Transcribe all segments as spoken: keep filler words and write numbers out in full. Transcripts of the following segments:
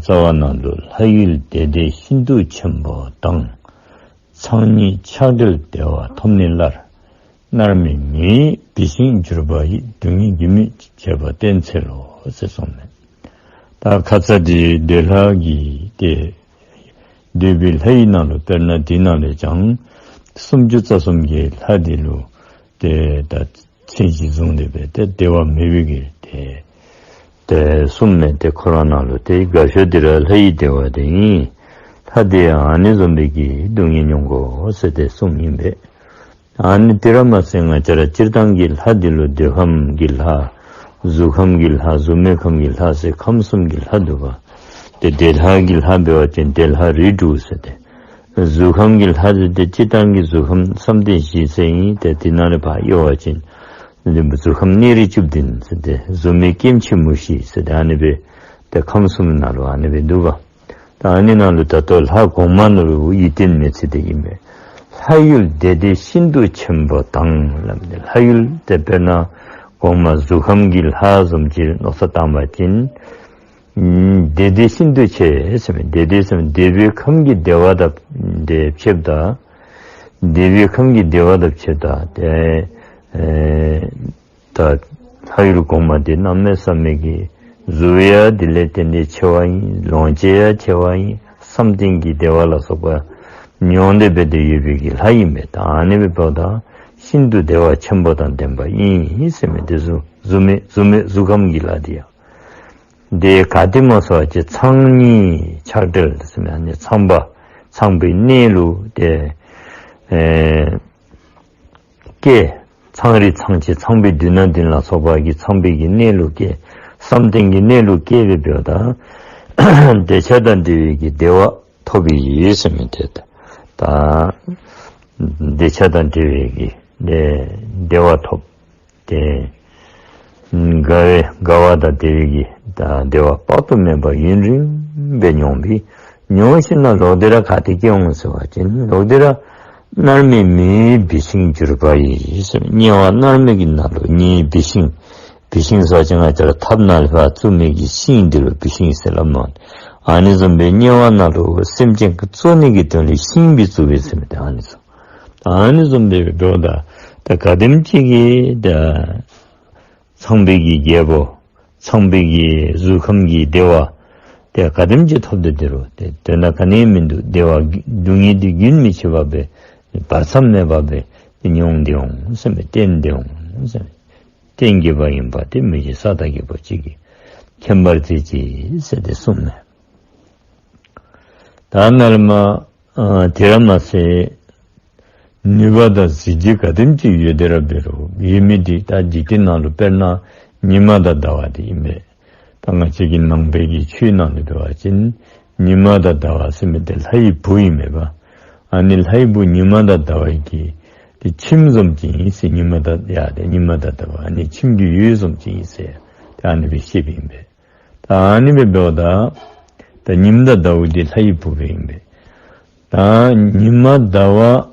རྩ་བ་ནང་ལུ་ལྷ་ཡུལ་བདེ་བདེ་ཤིན་ཏུ་ཆེན་པོ་དང་། ཚངས་ཉིད་ཆགས་བྲལ་བདེ་བ་ཐོབ་ནི་སླར། མནར་མེད་མི་ཡི་བི་ཤིང་གྱུར་པ་ཡི། སྡུག་བསྔལ་རྒྱུན་མི་འཆད་པ་བསྟེན་འཚལ་ལོ་ཟེར་གསུངས་མས། ད་ཁ་ཙ་འདི་འདོད་ལྷ་གི་ཏེ་འདོད་པའི་ལྷ་ཡི་ནང་ལུ་དཔེར་ན་འདི་ནང་ལས་ཀྱང་སུམ་ཅུ་རྩ་གསུམ་གྱི་ལྷ་འདི་ལུ་ཏེ་ད་མཚན་གཞི་བཟུང་སྟེ་སྦེ་ཏེ་བདེ་བ་མེད་པའི་གི་ཏེ་ཏེ་གསུངས་མས། ཏེ་ཁོ་ར་ནང་ལུ་ཏེ་དགའ་ཤོས་འདི་ར་ལྷ་ཡི་བདེ་བ་འདི་ཨིན། ལྷ་འདི་ཨ་ནི་བཟུམ་སྦེ་གི་སྡུག་བསྔལ་མྱོང་དགོ་ཟེར་ཏེ་གསུངས་ཨིན་པས། ཨ་ནི་དེ་ར་མ་ཚད་ང་བཅས་ར་སྤྱིར་བཏང་གི་ལྷ་འདི་ལུ་འདོད་ཁམས་ཀྱི་ལྷ། གཟུགས་ཁམས་ཀྱི་ལྷ། གཟུགས་མེད་ཁམས་ཀྱི་ལྷ་ཟེར་ཁམས་གསུམ་གྱི་ལྷ་འདུག་པ། ཏེ་བདེ་ལྷ་གི་ལྷ་འབད་བ་ཅིན་བདེ་ལྷ་རིགས་དྲུག་ཟེར་ཏེ། གཟུགས་ཁམས་ཀྱི་ལྷ་ཟེར་ཏེ་སྤྱིར་བཏང་གི་གཟུགས་ཁམས་བསམ་གཏན་བཞི་ཟེར་ཨིན། ཏེ་དེ་ནང་ལས་ཕར་གཡོ་བ་ཅིན་གཟུགས་ཁམས་གནས་རིས་བཅུ་བདུན་ཟེར་ཏེ་གཟུགས་མེད་སྐྱེ་མཆེད་མུ་བཞི་ཟེར་ཏེ་ཨ་ནི་སྦེ་ཏེ་ཁམས་གསུམ་ནང་ལུ་ཨ་ནི་སྦེ་འདུག་པ། ད་ཨ་ནི་ནང་ལུ་ད་ལྟོ་ལྷ་གོང་མ་ནང་ལུ་ཡིད་བརྟན་མི་ཚུ་འདི་ཨིན་པས། ལྷ་ཡུལ་བདེ་བདེ་ཤིན་ཏུ་ཆེན་པོ་དང་ལབ་སྟེ་ལྷ་ཡུལ་ཏེ་དཔེར་ན་གོང་མ་གཟུགས་ཁམས་ཀྱི་ལྷ་བཟུམ་ཅིག་མནོ་བསམ་བཏང་བ་ཅིན་ཨམ་བདེ་བདེ་ཤིན་ཏུ་ཆེ་ཟེར་མི་བདེ་བདེ་ཟེར་མི་བདེ་བའི་ཁམས་ཀྱི་བདེ་བ་དང་ཏེ་ཕྱདཔ་ད་བདེ་བའི་ཁམས་ཀྱི་བདེ་བ་དང་ཕྱདཔ་ད་ཏེ་ཨེ་ད་ལྷ་ཡུལ་གོང་མ་འདི་གནམ་མེད་ས་མེད་ཀྱི་གཟུགས་ཡང་དེ་ལས་ཏན་ཏན་ཆེ་བ་ཨིན། ལོངས་སྤྱོད་ཡང་ཆེ་བ་ཨིན། བསམ་གཏན་གྱི་བདེ་བ་ལ་སོགས་པ་མྱོང་སྟེ་སྦེ་ཏེ་ཡོད་པའི་གི་ལྷ་ཨིན་པས། ད་ཨ་ནི་སྦེ་འབདཝ་ད་ཤིན་ཏུ་བདེ་བ་ཆེན་པོ་དང་ལྡན་པ་ཨིན་ཟེར་མི་འདི་གཟུགས་གཟུགས་མེད་གཟུགས་མེད་གཟུགས་ཁམས་ཀྱི་ལྷ་འདི་ཡང་ཏེ་ག་ཏེ་སྨོ་ཟེར་བ་ཅིན་ཚངས་ཉིད་ཆགས་བྲལ་ཟེར་མི་ཨ་ནི་ཚངས་པ་ཚངས་པའི་གནས་ལུ་ཏེ་ཨེ་སྐྱེ། ཚངས་རིས་ཚངས་ཆེན་ཚངས་པའི་མདུན་ན་མདུན་ལ་སོགས་པ་གི་ཚངས་པའི་གི་གནས་ལུ་སྐྱེ། བསམ་གཏན་གྱི་གནས་ལུ་སྐྱེ་སྦེ་འབདཝ་ད་འདོད་ཆགས་དང་བྲལ་བའི་གི་བདེ་བ་ཐོབ་པའི་ཡུལ་ཟེར་མི་འདི་ད་འདོད་ཆགས་དང་བྲལ་བའི་གི་བདེ་བདེ་བ་ཐོབ། ཏེ་དགའ་བའི་དགའ་བ་དང་བདེ་བའི་གི་ད་བདེ་བ་དཔག་ཏུ་མེད་པ་ཡུན་རིང་སྦེ་མྱོང་བའི་མྱོང་ཞིནམ་ལས་ལོག་སྟེ་ར་ག་ཏེ་སྐྱེ་འོང་ཟེར་བ་ཅིན་ལོག་སྟེ་ར་མནར་མེད་མི་ཡི་བི་ཤིང་གྱུར་པ་ཡི་ཟེར་དམྱལ་བ་མནར་མེད་ཀྱི་ནང་ལུ་མི་ཡི་བི་ཤིང་། བི་ཤིང་ཟེར་བ་ཅིན་ང་བཅས་ར་ཐབ་ནང་ལུ་ཕར་བཙུགས་མི་གི་ཤིང་འདི་ལུ་བི་ཤིང་ཟེར་སླབ་ནུག། ཨ་ནི་བཟུམ་སྦེ་དམྱལ་བ་ནང་ལུ་སེམས་ཅན་གྱི་གཙོ་གནད་ཀྱི་དོན་ལུ་ཤིང་སྦེ་བཙུགས་པས་ཟེར་མི་འདི་ཨ་ནི་བཟུམ། ཨ་ནི་བཟུམ་སྦེ་འབདཝ་ད་ད་ག་དེམ་ཅིག་གིས་ད་ཚངས་པའི་གི་རྒྱལ་པོ་ཚངས་པའི་གི་གཟུགས་ཁམས་ཀྱི་བདེ་བ་ཏེ་ག་དེམ་ཅིག་ཐོབ་སྟེ་འདི་རུང་ཏེ་དོན་དག་ག་ནི་མིན་འདུག། བདེ་བ་སྡུག་བསྔལ་འདི་རྒྱུན་མི་འཆད་པ་སྦེ་བར་མཚམས་མེད་པ་སྦེ་ཏེ་མྱོང་སྟེ་འོང་ཟེར་མི་བརྟེན་ཏེ་འོང་ཟེར་མི་བརྟེན་གྱི་བ་ཡིན་པ་དེ་མི་བཞེད་ས་དང་རྒྱལ་པོ་གཅིག་གིས་མཁྱེན་པར་མཛད་ཅིག་ཟེར་ཏེ་གསུངས་མས། ད་ནཱ་ལས་མར་ཨ་དེ་ར་མ་ཚད་ནུས་པ་དང་གཟི་བརྗིད་ག་དེམ་ཅིག་ཡོད་དེ་ར་འབད་རུང་ཡོད་མི་འདི་ད་འཇིག་རྟེན་ནང་ལུ་དཔེར་ན་ཉི་མ་དང་ཟླ་བ་འདི་ཨིན་པས། ད་ང་བཅས་ཀྱི་ནང་པའི་གི་ཆོས་ནང་ལུ་འབད་བ་ཅིན་ཉི་མ་དང་ཟླ་བ་ཟེར་མི་འདི་ལྷ་ཡི་བུ་ཨིན་མས་པ། ཨ་ནི་ལྷ་ཡི་བུ་ཉི་མ་དང་ཟླ་བ་གི་ཏེ་ཁྱིམ་བཟུམ་ཅིག་ཨིན་ཟེར། ཉི་མ་དང་ཡ་ཏེ་ཉི་མ་དང་ཟླ་བ་ཨ་ནི་ཁྱིམ་གྱི་ཡུལ་བཟུམ་ཅིག་ཨིན་ཟེར་ཏེ་ཨ་ནི་སྦེ་བཤདཔ་ཨིན་པས། ད་ཨ་ནི་སྦེ་འབདཝ་ད་ད་ཉིམ་དང་ཟླཝ་འདི་ལྷ་ཡི་བུ་སྦེ་ཨིན་པས། ད་ཉི་མ་ཟླ་བ་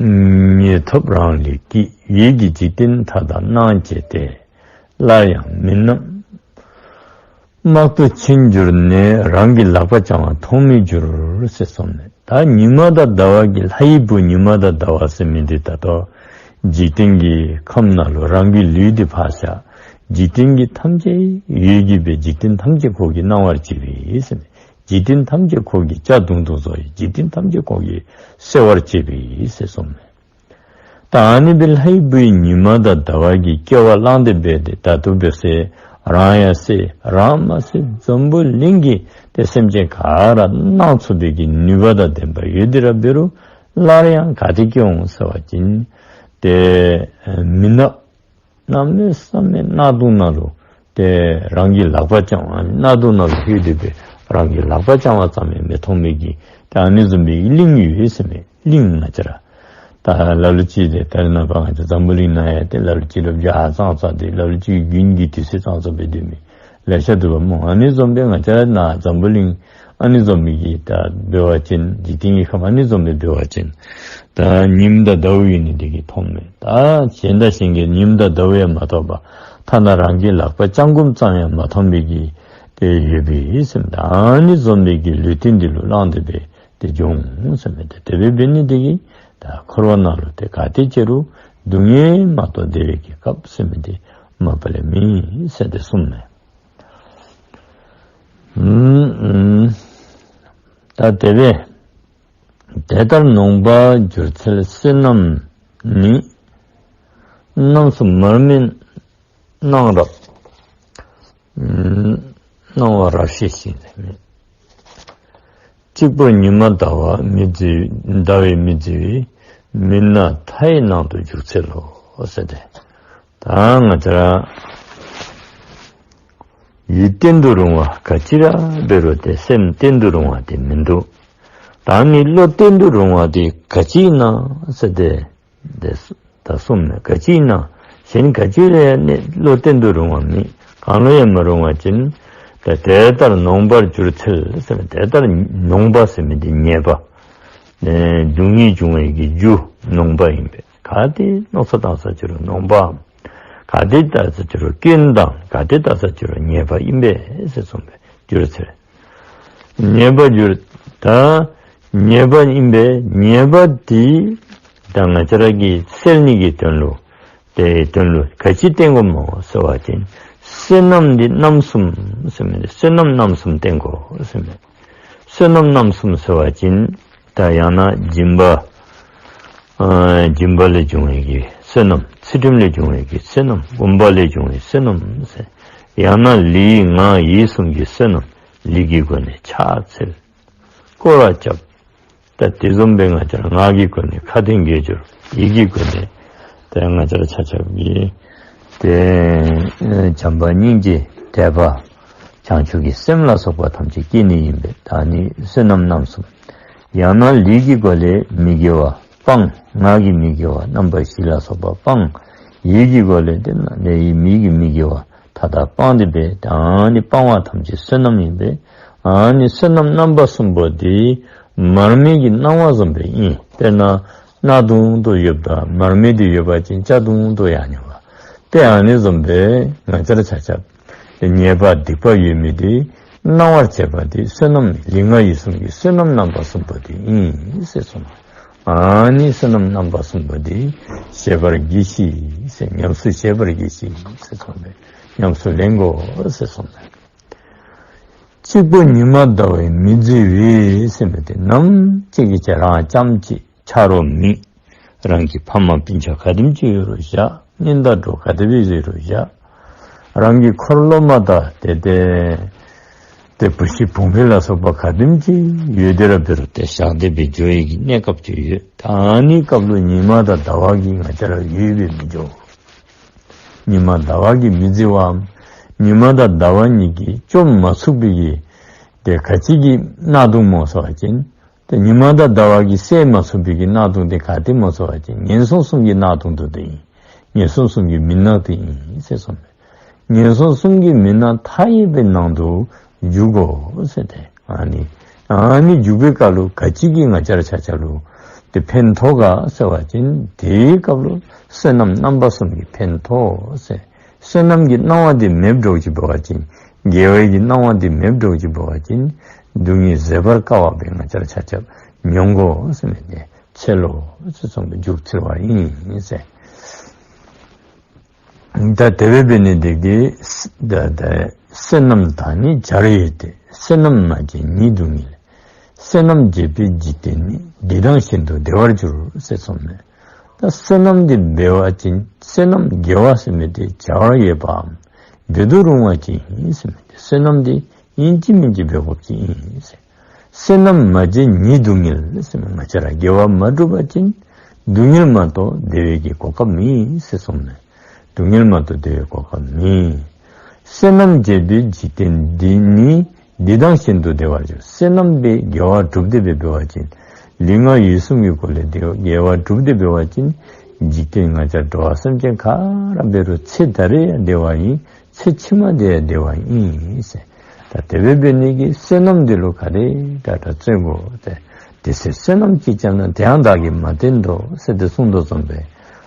ཉིད་ཐོབ་རང་ལས་སྐྱེས། ཡུལ་གྱི་འཇིག་རྟེན་མཐའ་དག་སྣང་བྱེད་དེ། སླར་ཡང་མི་རྣམས་དམག་ཏུ་ཕྱིན་གྱུར་ནས། རང་གི་ལག་པ་བརྐྱང་བ་མཐོང་མི་འགྱུར་ཟེར་གསུངས་མས། ད་ཉི་མ་དང་ཟླ་བ་གི་ལྷ་ཡི་བུ་ཉི་མ་དང་ཟླ་བ་ཟེར་མི་འདི་ད་ལྟོ་འཇིག་རྟེན་གྱི་ཁམས་ནང་ལུ་རང་གི་ལུས་འདི་ཕར་བཞག། འཇིག་རྟེན་གྱི་ཐམས་ཅད་ཡུལ་གྱི་སྦེ་འཇིག་རྟེན་ཐམས་ཅད་ཁོ་གིས་སྣང་བར་བྱེད་པའི་ཟེར་མས། འཇིག་རྟེན་ཐམས་ཅད་ཁོ་གིས་གཅར་རྡུང་རྡུང་བཟོ་ཡི། འཇིག་རྟེན་ཐམས་ཅད་ཁོ་གིས་གསལ་བར་བྱེད་པའི་ཟེར་གསུངས་མས། ད་ཨ་ནི་སྦེ་ལྷའི་བུའི་ཉི་མ་དང་ཟླ་བ་གི་སྐྱེ་བ་བླངས་ཏེ་འབད་དེ་ད་ལྟོ་འབད་ཟེར་རང་ཡང་གསལ་རང་མ་གསལ་འཛམ་བུ་གླིང་གི་ཏེ་སེམས་ཅན་ག་ར་སྣང་ཚུགས་པའི་གི་ནུས་པ་དང་ལྡན་པ་ཡོད་དེ་ར་འབད་རུང་སླར་ཡང་ག་ཏེ་སྐྱེ་འོང་ཟེར་བ་ཅིན་ཏེ་མི་ནག་གནམ་མེད་ས་མེད་གནག་དུང་ནང་ལུ་ཏེ་རང་གི་ལག་པ་བརྐྱང་བ་གནག་དུང་ནང་ལུ་ལྷོད་དེ་སྦེ་རང་གི་ལག་པ་བརྐྱང་བ་ཙམ་ཡང་མི་མཐོང་མི་གི་ཏེ་ཨ་ནི་བཟུམ་མའི་གླིང་ཡོད་ཟེར་མས། གླིང་ང་བཅས་ར་ད་ལ་ལུ་ཅིག་ཏེ་ད་རེས་ནངས་པ་ང་བཅས་འཛམ་བུ་གླིང་ནང་ཡང་ཏེ་ལ་ལུ་ཅིག་ལུ་བྱཱར་ཙང་ཙ་ཏེ་ལ་ལུ་ཅིག་རྒྱུན་གྱི་དུས་ཚོད་ཙང་ཙ་སྦེ་སྡོད་མི་ལེ་ཤ་འདུག་པ་སྨོ། ཨ་ནི་བཟུམ་སྦེ་ང་བཅས་ར་ནཱ་འཛམ་བུ་གླིང་ཨ་ནི་བཟུམ་མའི་གི་ད་འབད་བ་ཅིན་འཇིག་རྟེན་གྱི་ཁམས་ཨ་ནི་བཟུམ་སྦེ་འབད་བ་ཅིན་ད་ཉིམ་དང་ཟླཝ་ཡོད་ནི་དེ་གིས་མཐོང་མས། ད་གཞན་དང་གཞན་གྱིས་ཉིམ་དང་ཟླཝ་ཡང་མ་མཐོང་པར་ཐ་ན་རང་གི་ལག་པ་བརྐྱང་བསྐུམ་ཙམ་ཡང་མ་མཐོང་མི་གི་ ཏེ་ཡོད་པའི་ཟེར་མི་ད་ཨ་ནི་བཟུམ་སྦེ་གི་ལུས་རྟེན་འདི་ལུ་བླངས་ཏེ་སྦེ་ཏེ་འབྱུང་ཟེར་མི་ཏེ་དེ་སྦེ་འབད་ནི་དེ་གིས་ད་འཁོར་བ་ནང་ལུ་ཏེ་ག་ཏེ་ཅིག་རུང་སྡུག་བསྔལ་མ་གཏོགས་བདེ་བའི་གི་སྐབས་ཟེར་མི་འདི་མ་པ་ལས་མེད་ཟེར་ཏེ་གསུངས་མས། ཨུམ་ཨུམ། ད་དེ་སྦེ་དེ་ལྟར་ནོངས་པར་གྱུར་ཚེ་བསོད་ནམས་ནི། རྣམ་གསུམ་མར་མེ་སྣང་རབ། ཨུམ། སྣང་བ་རབ་ཤེས་ཤིང་། གཅིག་པུར་ཉི་མ་ཟླ་བ་མི་བརྫི་ཟླ་བས་མི་བརྫི་བའི་མུན་ནག་མཐའི་ནང་དུ་འཇུག་འཚལ་ལོ་ཟེར་ཏེ། ད་ང་བཅས་ར་ཡིད་བརྟན་དུ་རུང་བ་ག་ཅི་ར་འབད་རུང་ཏེ་སེམས་བརྟན་དུ་རུང་བ་དེ་མིན་འདུག། ད་ནི་བློ་བརྟན་དུ་རུང་བ་དེ་ག་ཅི་ཨིན་ན་ཟེར་ཏེ། དེ་ད་གསུངས་མས། ག་ཅི་ཨིན་ན། གཞན་ག་ཅི་ལུ་ཡང་ནི་བློ་བརྟན་དུ་རུང་བ་མེད། གང་ལུ་ཡང་མ་རུང་བ་ཅིན་ད་དེ་ལྟར་ནོངས་པར་གྱུར་ཚེ་ཟེར་དེ་ལྟར་ནོངས་པ་ཟེར་མི་དེ་ཉེས་པ། ཨེ་སྡུག་བསྔལ་འབྱུང་བའི་གི་རྒྱུ་ནོངས་པ་ཨིན་པས། ག་ཏེ་མནོ་བསམ་བཏང་ས་ཅིག་རུང་ནོངས་པའམ། ག་ཏེ་བལྟ་ས་ཅིག་རུང་སྐྱོན་དང་ག་ཏེ་བལྟ་ས་ཅིག་རུང་ཉེས་པ་ཨིན་པས་ཟེར་གསུངས་པས། གྱུར་ཚེ། ཉེས་པར་གྱུར། ད་ཉེས་པ་ཨིན་པས། ཉེས་པ་དེ་ད་ང་བཅས་ར་གིས་སེལ་ནི་གི་དོན་ལུ་དེ་དོན་ལུ་ག་ཅི་བསྟེན་དགོཔ་སྨོ་ཟེར་བ་ཅིན་བསོད་ནམས་འདི་རྣམ་གསུམ་ཟེར་མི་འདི་བསོད་ནམས་རྣམ་གསུམ་བསྟེན་དགོ་ཟེར་མི། བསོད་ནམས་རྣམ་གསུམ་ཟེར་བ་ཅིན་ད་ཡང་ན་སྦྱིན་པ་ཨ་སྦྱིན་པ་ལས་བྱུང་བའི་གི་བསོད་ནམས། ཚུལ་ཁྲིམས་ལས་བྱུང་བའི་གི་བསོད་ནམས། སྒོམ་པ་ལས་བྱུང་བའི་བསོད་ནམས་ཟེར། ཡང་ན་ལུས་ངག་ཡིད་གསུམ་གྱི་བསོད་ནམས། ལུས་ཀྱི་སྒོ་ནས་ཕྱག་འཚལ། སྐོར་ར་རྐྱབ། ད་དེ་བཟུམ་སྦེ་ང་བཅས་ར་ངག་གི་སྒོ་ནས་ཁ་ཏོན་དགེ་སྦྱོར། ཡིད་ཀྱི་སྒོ་ནས་ད་ང་བཅས་ར་ཆ་ཁྱབ་ཀྱིས་ཏེ་བྱམས་པ་སྙིང་རྗེ་དད་པ་བྱང་ཆུབ་ཀྱི་སེམས་ལ་སོགས་པ་ཐམས་ཅད་བསྐྱེད་ནི་ཨིན་པས། ད་ནི་བསོད་ནམས་རྣམ་གསུམ། ཡང་ན་ལུས་ཀྱི་སྒོ་ལས་མི་དགེ་བ་སྤང་། ངག་གི་མི་དགེ་བ་རྣམ་པ་བཞི་ལ་སོགས་པ་སྤང་། ཡིད་ཀྱི་སྒོ་ལས་དེ་ན་ནི་མི་གི་མི་དགེ་བ་མཐའ་དག་སྤང་སྟེ་སྦེ་ད་ནི་སྤང་བ་ཐམས་ཅད་བསོད་ནམས་ཨིན་པས། ཨ་ནི་བསོད་ནམས་རྣམ་པ་གསུམ་པོ་དེ་མར་མེ་གི་སྣང་བ་བཟུམ་སྦེ་ཨིན། དཔེར་ན་གནག་དུང་དུ་ཡོདཔ་ད་མར་མེ་དེ་ཡོད་པ་ཅིན་སྐྱ་དུང་དུ་ཡར་འགྱོཝ་ད་ཨ་ནི་བཟུམ་སྦེ་ང་བཅས་ར་ཆ་ཁྱབ་ཉེས་པ་སྡིག་པ་ཡོད་མི་དེ་སྣང་བར་བྱེད་པ་དེ་བསོད་ནམས་ལུས་ངག་ཡིད་གསུམ་གྱི་བསོད་ནམས་རྣམ་པ་གསུམ་པོ་དེ་ཨིན་ཟེར་གསུངས། ཨ་ནི་བསོད་ནམས་རྣམ་པ་གསུམ་པོ་དེ་ཤེས་པར་གྱིས་ཤིག་ཟེར། ཉམས་སུ་བཞེས་པར་གྱིས་ཤིག་ཟེར་གསུངས་པས། ཉམས་སུ་ལེན་དགོ་ཟེར་གསུངས་པས། གཅིག་པུ་ཉི་མ་ཟླ་བས་མི་བརྫི་བའི་ཟེར་མི་དེ་ནམ་ཅིག་གི་ཚེ་རང་རྐྱངམ་གཅིག་ཆ་རོགས་མེད། རང་གི་ཕམ་སྤུན་ཆ་ག་དེམ་ཅིག་ཡོད་རུང་བཞག། གཉེན་དང་གྲོགས་ག་དེ་སྦེ་ཡོད་རུང་བཞག། རང་གི་འཁོར་སློབ་མ་དང་དེ་དེ་ཏེ་བུ་གཞི་བུམོ་ལ་སོགས་པ་ག་དེམ་ཅིག་ཡོད་དེ་ར་འབད་རུང་ཏེ་བཞག་སྟེ་སྦེ་འགྱོ་ནི་གི་གནས་སྐབས་ཅིག་ཡོད། ད་ཨ་ནི་སྐབས་ལུ་ཉི་མ་དང་ཟླ་བ་གིས་ང་བཅས་ར་ཡུལ་སྦེ་མི་འགྱོ། ཉི་མ་ཟླ་བ་གིས་མི་བརྫི་བའམ། ཉི་མ་དང་ཟླ་བ་གཉིས་ཀྱིས་བཅོམ་མ་ཚུགས་པའི་གི་ཏེ་ག་ཅི་གི་གནག་དུང་སྨོ་ཟེར་བ་ཅིན་ཏེ་ཉི་མ་དང་ཟླ་བ་གིས་བསལ་མ་ཚུགས་པའི་གི་གནག་དུང་དེ་ག་དེ་སྨོ་ཟེར་བ་ཅིན་ངན་སོང་གསུམ་གྱི་གནག་དུང་དེ་ཨིན། ངན་སོང་གསུམ་གྱི་མུན་ནག་དེ་ཨིན་ཟེར་གསུངས་པས། ངན་སོང་གསུམ་གྱི་མུན་ནག་མཐའ་ཡས་པའི་ནང་དུ་འཇུག་དགོ་ཟེར་ཏེ། ཨ་ནི་ཨ་ནི་འཇུག་པའི་སྐབས་ལུ་ག་ཅི་གིས་ང་བཅས་ར་ཆ་ཁྱབ་ལུ་ཏེ་ཕན་ཐོགས་ག་ཟེར་བ་ཅིན་དེའི་སྐབས་ལུ་བསོད་ནམས་རྣམ་པ་གསུམ་གྱིས་ཕན་ཐོགས་ཟེར། བསོད་ནམས་ཀྱི་སྣང་བ་དེ་མེདཔ་འགྱོ་ཅི་འབད་བ་ཅིན་དགེ་བའི་གི་སྣང་བ་དེ་མེདཔ་འགྱོ་ཅི་འབད་བ་ཅིན་སྡུག་བསྔལ་བཟོད་པར་དཀའ་བ་སྦེ་ང་བཅས་ར་ཆ་ཁྱབ་མྱོང་དགོ་ཟེར་མི་དེ་འཚལ་ལོ་ཟེར་གསུངས་པས། འཇུག་འཚལ་བ་ཨིན་ཟེར། ད་དེ་སྦེ་འབད་ནི་དེ་གིས་ད་ད་བསོད་ནམས་དང་ནི་སྦྱར་ཡོད་དེ། བསོད་ནམས་མ་བྱས་ཉིད་སྡུག་བསྔལ། བསོད་ནམས་བྱས་པའི་འཇིག་རྟེན་ནི། འདི་དང་གཞན་དུ་བདེ་བར་འགྱུར་ཟེར་གསུངས་མས། ད་བསོད་ནམས་འདི་འབད་བ་ཅིན་བསོད་ནམས་དགེ་བ་ཟེར་མི་དེ་བྱ་བར་འོས་པའམ་འབད་དུ་རུང་བ་ཅིག་ཨིན་ཟེར་མི་དེ་བསོད་ནམས་འདི་ཨིན་ཅི་མིན་ཅི་འབད་དགོཔ་ཅིག་ཨིན་ཟེར། བསོད་ནམས་མ་བྱས་ཉིད་སྡུག་བསྔལ་ཟེར་མི་ང་བཅས་ར་དགེ་བ་མ་བསྒྲུབ་པ་ཅིན་སྡུག་བསྔལ་མ་གཏོགས་བདེ་བའི་གི་གོ་སྐབས་མེད་ཟེར་གསུངས་མས། སྡུག་བསྔལ་མ་གཏོགས་བདེ་བའི་གོ་སྐབས་མེད། བསོད་ནམས་བྱས་པའི་འཇིག་རྟེན་འདི་ནི། འདི་དང་གཞན་དུ་བདེ་བར་འགྱུར། བསོད་ནམས་སྦེ་དགེ་བ་བསྒྲུབས་ཏེ་སྦེ་འབད་བ་ཅིན་ལུས་ངག་ཡིད་གསུམ་གྱི་སྒོ་ལས་དགེ་དགེ་བ་བསྒྲུབས་ཏེ་འབད་བ་ཅིན་འཇིག་རྟེན་ང་བཅས་འགྲོ་བ་སེམས་ཅན་ག་ར་འབད་རུང་ཚེ་ད་རེས་ཡང་བདེ་བ་ཨིན། ཚེ་ཕྱི་མ་དེ་ཡང་བདེ་བ་ཨིན་ཟེར། ད་དེ་སྦེ་འབད་ནི་གི་བསོད་ནམས་འདི་ལུ་ག་དེ་དྲག་དྲག་བརྩོན་དགོ། ཏེ་དེ་ཚེ་བསོད་ནམས་ཅིག་བསགས་ན་དེ་ཡང་བདག་གིས་མ་བསྟེན་ཏོ་ཟེར་ཏེ་གསུངས་དོ་བཟུམ་སྦེ་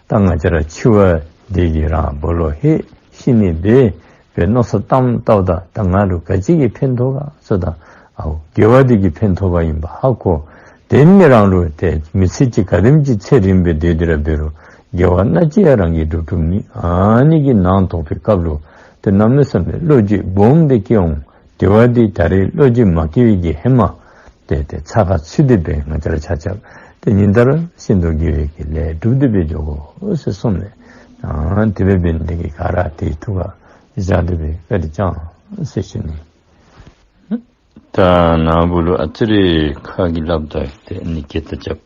ད་ང་བཅས་ར་འཆི་བ་འདི་གིས་རང་སྦོ་ལོག་ལྷོད་ཤི་ནི་འབད། པའི་མནོ་བསམ་བཏངམ་ད་ད་ད་ང་ལུ་ག་ཅི་གིས་ཕན་ཐོགས་ག་ཟེརཝ་ད་ཨའོ་དགེ་བ་འདི་གིས་ཕན་ཐོགས་པ་ཨིནམ་ཧ་གོ། དེ་ནི་རང་ལུ་ཏེ་མི་ཚེ་གཅིག་ག་དེམ་ཅིག་ཚེ་རིངམོ་སྦེ་སྡོད་དེ་ར་འབད་རུང་དགེ་བ་སྣ་གཅིག་ཡང་རང་གིས་སྒྲུབ་ཐུབ་མི། ཨ་ནི་གི་ནང་དོག་པའི་སྐབས་ལུ་ཏེ་གནམ་མེད་ས་མེད་བློ་འགྱོད་སྦོམ་སྦེ་སྐྱེ་འོང་། དེ་བ་འདི་ད་རེས་བློ་འགྱོད་མ་སྐྱེ་བའི་གི་ཧེ་མ་ཏེ་ཏེ་ཚ་ཁ་ཚུད་དེ་སྦེ་ང་བཅས་ར་ཆ་ཁྱབ་ཏེ་ཉིན་ལྟར་བཞིན་དུ་དགེ་བའི་གི་ལཱ་སྒྲུབ་སྟེ་སྦེ་འགྱོ་དགོ་ཟེར་གསུངསམ་མས། ཨ་དེ་སྦེ་འབད་ནི་དེ་གིས་ག་ར་དེའི་ཐུགས་ཁར་བཞག་སྟེ་སྦེ་བཀའ་དྲིན་བསྐྱང་ཟེར་ཞུ་ནི། ད་ན་བུ་ལུ་ཨ་ཙི་རེ་ཁ་གིས་སླབ་ད་ཏེ་ཨ་ནི་སྐད་ཏེ་རྐྱབ།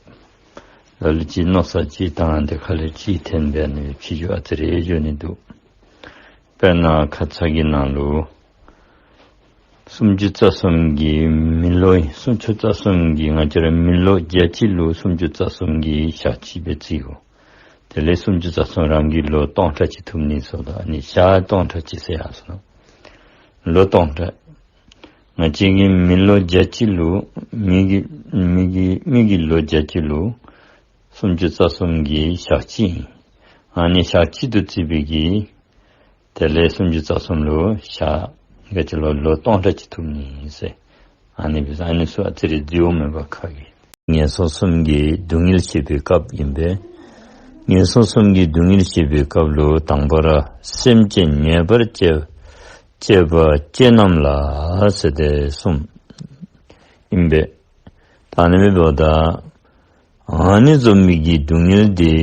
ལ་ལུ་ཅིག་མནོ་བསམ་ཅིག་བཏང་སྟེ་ཁ་ལས་ཅིག་འཐེན་སྦེ་ཨ་ནི་ཕྱི་འགྱུར་ཨ་ཙི་རེ་འགྱོ་ནི་འདུག། དཔེར་ན་ཁ་ཙ་གི་ནང་ལུ་སུམ་ཅུ་རྩ་གསུམ་གྱི་མི་ལོ་སུམ་ཅུ་རྩ་གསུམ་གྱི་ང་བཅས་ར་མི་ལོ་བརྒྱ་གཅིག་ལུ་སུམ་ཅུ་རྩ་གསུམ་གྱི་ཞག་གཅིག་སྦེ་བརྩི་དགོ། དེ་ལས་སུམ་ཅུ་རྩ་གསུམ་རང་གི་ལོ་སྟོང་ཕྲག་གཅིག་ཐུབ་ནི་ཟེརཝ་ད་ཨ་ནི་ཞག་སྟོང་ཕྲག་གཅིག་ཟེར་ཡར་སོ་ནུག། ལོ་སྟོང་ཕྲག། ང་བཅས་ཀྱི་མི་ལོ་བརྒྱ་གཅིག་ལུ་མི་གི་མི་གི་མི་གི་ལོ་བརྒྱ་གཅིག་ལུ་སུམ་ཅུ་རྩ་གསུམ་གྱི་ཞག་གཅིག་ཨིན། ཨ་ནི་ཞག་གཅིག་ཏུ་བརྩིས་པའི་གི་དེ་ལས་སུམ་ཅུ་རྩ་གསུམ་ལུ་ཞག་ག་ཅི་ལོ་ལོ་སྟོང་ཕྲག་གཅིག་ཐུབ་ནི་ཟེར། ཨ་ནི་སྦེ་ཨ་ནི་ཚུ་ཨ་ཙི་རེ་བརྩིཝ་མས་པ་ཁ་གིས། ངན་སོང་གསུམ་གྱི་སྡུག་བསྔལ་བཤད་པའི་སྐབས་ཨིན་པས། ངན་སོང་གསུམ་གྱི་སྡུག་བསྔལ་བཤད་པའི་སྐབས་ལུ་དང་པ་ར་སེམས་ཅན་ཉེས་པར་སྤྱད་སྤྱད་པ་སྤྱད་རྣམས་ལ་ཟེར་ཏེ་གསུངསམ་ཨིན་པས། ད་ཨ་ནི་འབདཝ་ད་ཨ་ནི་བཟུམ་མའི་གི་སྡུག་བསྔལ་འདི་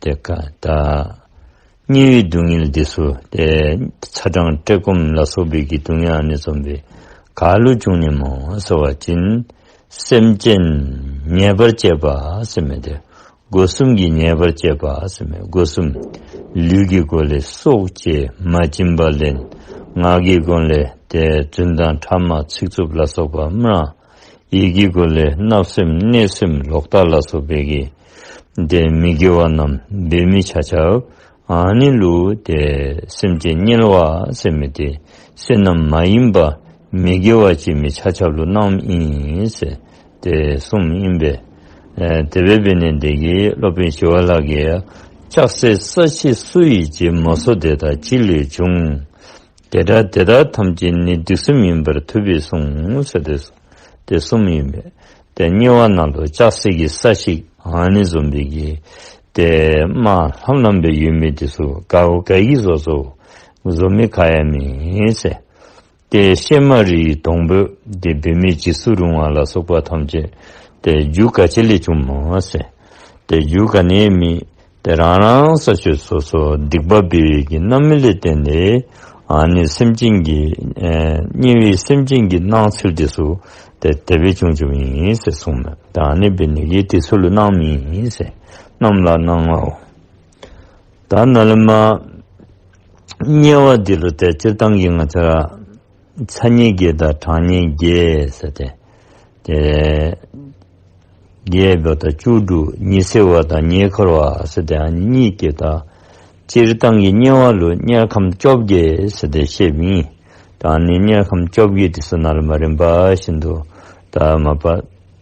དེ་ཀ་ད་དམྱལ་བའི་སྡུག་བསྔལ་འདི་ཚུ་ཏེ་ཚ་གྲང་བཀྲེས་སྐོམ་ལ་སོགས་པའི་གི་སྡུག་བསྔལ་ཨ་ནི་བཟུམ་སྦེ་ག་ལུ་འབྱུང་ནི་སྨོ་ཟེར་བ་ཅིན་སེམས་ཅན་ཉེས་པར་སྤྱད་པ་ཟེར་མི་དེ་སྒོ་གསུམ་གྱི་ཉེས་པར་སྤྱད་པ་ཟེར་མི་སྒོ་གསུམ། ལུས་ཀྱི་སྒོ་ལས་སྲོག་བཅད་མ་བྱིན་པ་ལེན། ངག་གི་སྒོ་ལས་ཏེ་རྫུན་དང་ཕྲ་མ་ཚིག་རྩུབ་ལ་སོགས་པ་སྨྲ། ཡིད་ཀྱི་སྒོ་ལས་བརྣབ་སེམས་གནོད་སེམས་ལོག་ལྟ་ལ་སོགས་པའི་གི་ཏེ་མི་དགེ་བ་རྣམས་འབད་མི་ཆ་ཁྱབ་ཨ་ནི་ལུ་ཏེ་སེམས་ཅན་དམྱལ་བ་ཟེར་མི་དེ་བསོད་ནམས་མ་ཡིན་པ་མི་དགེ་བ་བྱེད་མི་ཆ་ཁྱབ་ལུ་རྣམས་ཨིན་ཟེར་ཏེ་གསུངསམ་ཨིན་པས། ཨེ་དེ་སྦེ་འབད་ནི་དེ་གིས་སློབ་དཔོན་ཞི་བ་ལྷ་གིས་ཡང་ལྕགས་སྲེག་ས་གཞི་སུ་ཡིས་བྱེད། མ་སོགས་དེ་དག་ཅི་ལས་བྱུང་། དེ་འདྲ་དེ་དག་ཐམས་ཅད་ནི་སྡིག་གསུམ་ཡིན་པར་ཐུབ་པས་གསུངས་ཟེར་ཏེ་ཏེ་གསུངསམ་ཨིན་པས། ཏེ་དམྱལ་བ་ནང་ལུ་ལྕགས་སྲེག་གི་ས་གཞི་ཨ་ནི་བཟུམ་སྦེ་གི་ཏེ་དམར་ལྷམ་ལྷམ་སྦེ་ཡོད་མི་དེ་ཚུ་ག་ག་གིས་བཟོ་བཟོ་བཟོ་མི་ག་ཡང་མེད་ཟེར། ཏེ་ཤེལ་མ་རི་ཡི་སྡོང་པོ་དེ་འབད་མི་འཇིགས་སུ་རུང་བ་ལ་སོགས་པ་ཐམས་ཅད་ཏེ་རྒྱུ་ག་ཅི་ལས་བྱུངམ་སྨོ་ཟེར། ཏེ་རྒྱུ་ག་ནི་ཡང་མེད། ཏེ་རང་རང་ས་ཕྱོགས་སོ་སོ་སྡིག་པ་འབད་བའི་གི་རྣམ་སྨིན་ལས་བརྟེན་ཏེ་ཨ་ནི་སེམས་ཅན་གྱི་ཨེ་དམྱལ་བའི་སེམས་ཅན་གྱི་སྣང་ཚུལ་དེ་ཚུ་ཏེ་དེ་སྦེ་བྱུང་བྱུངམ་ཨིན་ཟེར་གསུངསམ་མས། ད་ཨ་ནི་འབད་ནི་གིས་དེ་ཚུ་ལུ་རྣམས་ཨིན་ཟེར། རྣམས་ལ་སྣང་བའོ། ད་ནཱ་ལས་མར་དམྱལ་བ་འདི་ལུ་ཏེ་སྤྱིར་བཏང་གི་ང་བཅས་ར་ཚ་དམྱལ་བརྒྱད་དང་གྲང་དམྱལ་བརྒྱད་ཟེར་ཏེ་ཏེ་བརྒྱད་འབདཝ་ད་བཅུ་དྲུག་ཉི་ཚེ་བ་དང་ཉེ་འཁོར་བ་ཟེར་ཏེ་ཨ་ནི་གཉིས་བརྒྱད་དང་སྤྱིར་བཏང་གི་དམྱལ་བ་ལུ་དམྱལ་ཁམས་བཅོ་བརྒྱད་ཟེར་ཏེ་བཤདཔ་ཨིན། ད་ཨ་ནི་དམྱལ་ཁམས་བཅོ་བརྒྱད་འདི་ཚུ་ནཱ་ལས་མར་རིམ་པ་བཞིན་དུ་ད་མ་པ་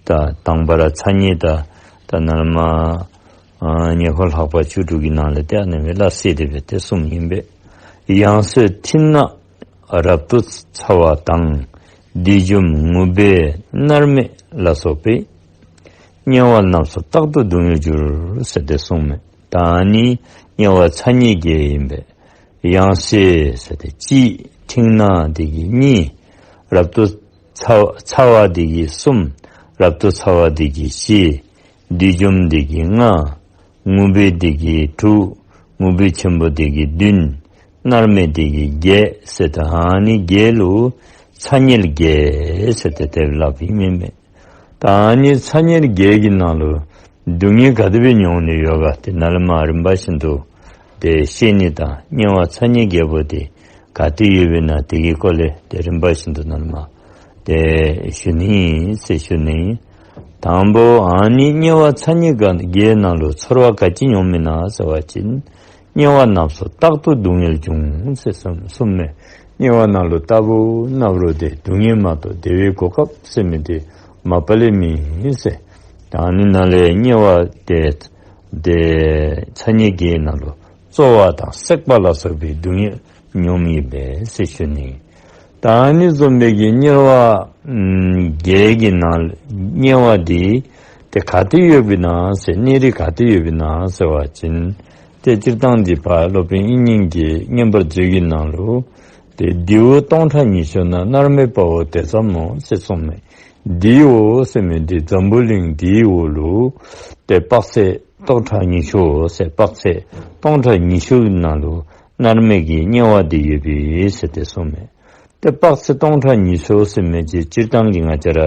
ད་དང་པ་ར་ཚ་དམྱལ་དང་ད་ནཱ་ལས་མར་ཨ་ཉེ་འཁོར་ལྷག་པ་བཅུ་དྲུག་གི་ནང་ལས་ཏེ་ཨ་ནི་སྦེ་སླ་བསྲེ་སྟེ་སྦེ་ཏེ་གསུངསམ་ཨིན་པས། ཡང་སོས་མཐིང་ནག་རབ་ཏུ་ཚ་བ་དང་། བསྡུས་འཇོམས་ངུ་འབོད་མནར་མེད་ལ་སོགས་པའི། དམྱལ་བ་རྣམས་སུ་རྟག་ཏུ་སྡུག་བསྔལ་འགྱུར་ཟེར་ཏེ་གསུངསམ་མས། ད་ཨ་ནི་དམྱལ་བ་ཚ་དམྱལ་བརྒྱད་ཨིན་པས། ཡང་སོས་ཟེར་ཏེ་གཅིག། མཐིང་ནག་འདི་གིས་གཉིས། རབ་ཏུ་ཚ་ཚ་བ་འདི་གིས་གསུམ། རབ་ཏུ་ཚ་བ་འདི་གིས་བཞི། བསྡུས་འཇོམས་འདི་གིས་ལྔ། ངུ་འབོད་འདི་གིས་དྲུག། ངུ་འབོད་ཆེན་པོ་འདི་གིས་བདུན། མནར་མེད་འདི་གིས་བརྒྱད་ཟེར་ཏེ་ཨ་ནི་བརྒྱད་ལུ་ཚ་དམྱལ་བརྒྱད་ཟེར་ཏེ་དེ་སླབ་ཨིན་མས་མས། ད་ཨ་ནི་ཚ་དམྱལ་བརྒྱད་ཀྱི་ནང་ལུ་སྡུག་བསྔལ་ག་དེ་སྦེ་མྱོང་ནི་ཡོད་ག་ཏེ་ནཱ་ལས་མར་རིམ་པ་བཞིན་དུ་ཏེ་བཤད་ནི་དང་དམྱལ་བ་ཚ་དམྱལ་བརྒྱད་པོ་དེ་ག་ཏེ་ཡོདཔ་ཨིན་ན་དེ་གི་སྐོར་ལས་ཏེ་རིམ་པ་བཞིན་དུ་ནཱ་ལས་མར་ཏེ་ཞུ་ནི་ཟེར་ཞུ་ནི། དང་པོ་ཨ་ནི་དམྱལ་བ་ཚ་དམྱལ་བརྒྱད་ནང་ལུ་ཚོར་བ་ག་ཅི་མྱོངམ་ཨིན་ན་ཟེར་བ་ཅིན་དམྱལ་བ་རྣམས་སུ་རྟག་ཏུ་སྡུག་བསྔལ་འབྱུང་ཟེར་གསུངསམ་མས། དམྱལ་བ་ནང་ལུ་རྟག་བུ་ནམ་རུང་ཏེ་སྡུག་བསྔལ་མ་གཏོགས་བདེ་བའི་གོ་སྐབས་ཟེར་མི་དེ་མ་པ་ལས་མེད་ཟེར། ད་ཨ་ནི་ནང་ལས་དམྱལ་བ་ཏེ་ཏེ་ཚ་དམྱལ་བརྒྱད་ནང་ལུ་བཙོ་བ་དང་བསྲེག་པ་ལ་སོགས་པའི་སྡུག་བསྔལ་ མྱོངམ་ཨིན་པས་ཟེར་ཞུ་ནི། ད་ཨ་ནི་བཟུམ་སྦེ་གི་དམྱལ་བ་ཨམ་བརྒྱད་ཀྱི་ནང་དམྱལ་བ་འདི་ཏེ་ག་ཏེ་ཡོདཔ་ཨིན་ན་ཟེར། གནས་རིས་ག་ཏེ་ཡོདཔ་ཨིན་ན་ཟེར་བ་ཅིན་ཏེ་སྤྱིར་བཏང་འདི་ཕར་སློབ་དཔོན་དབྱིག་གཉེན་གྱི་མངོན་པར་མཛོད་ཀྱི་ནང་ལུ་ཏེ་འདི་བོ་སྟོང་ཕྲག་ཉི་ཤུ་ན་མནར་མེད་དཔའ་བོ་དེ་ཙམ་མོ་ཟེར་གསུངས་མས། འདི་བོ་ཟེར་མི་འདི་འཛམ་བུ་གླིང་འདི་བོ་ལུ་ཏེ་དཔག་ཚད་སྟོང་ཕྲག་ཉི་ཤུ་ཟེར། དཔག་ཚད་སྟོང་ཕྲག་ཉི་ཤུ་ནང་ལུ་མནར་མེད་ཀྱི་དམྱལ་བ་འདི་ཡོདཔ་ཨིན་ཟེར་ཏེ་གསུངས་མས། ཏེ་དཔག་ཚད་སྟོང་ཕྲག་ཉི་ཤུ་ཟེར་མི་ཅིག་སྤྱིར་བཏང་གི་ང་བཅས་ར་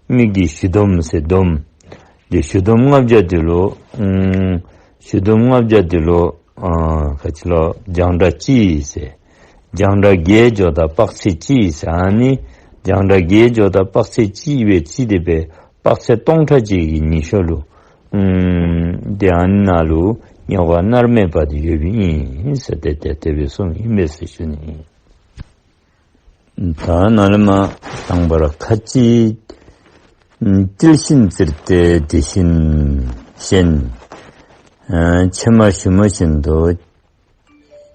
མི་གི་གཞུ་འདོམ་ཟེར་འདོམ། ཏེ་གཞུ་འདོམ་ལྔ་བརྒྱ་འདི་ལུ་ཨམ་གཞུ་འདོམ་ལྔ་བརྒྱ་འདི་ལུ་ཨ་ག་ཅི་ལོ་རྒྱང་གྲགས་གཅིག་ཟེར། རྒྱང་གྲགས་བརྒྱད་འགྱོཝ་ད་དཔག་ཚད་གཅིག་ཟེར། ཨ་ནི་རྒྱང་གྲགས་བརྒྱད་འགྱོཝ་ད་དཔག་ཚད་གཅིག་སྦེ་རྩིས་ཏེ་སྦེ་དཔག་ཚད་སྟོང་ཕྲག་གཅིག་གི་ཉི་ཤུ་ལུ་ཨམ་ཏེ་ཨ་ནི་ནང་ལུ་དམྱལ་བ་མནར་མེད་པ་འདི་ཡོདཔ་ཨིན་ཟེར་ཏེ་ཏེ་དེ་སྦེ་གསུངམ་ཨིན་པས་ཟེར་ཞུ་ནི། ད་ནཱ་ལས་མར་དང་པ་ར་ཁ་ཅིག་ཨམ་ཏིལ་བཞིན་བཙིར་ཏེ་དེ་བཞིན་གཞན། ཨ་ཕྱེ་མར་ཞུན་མ་བཞིན་དུ་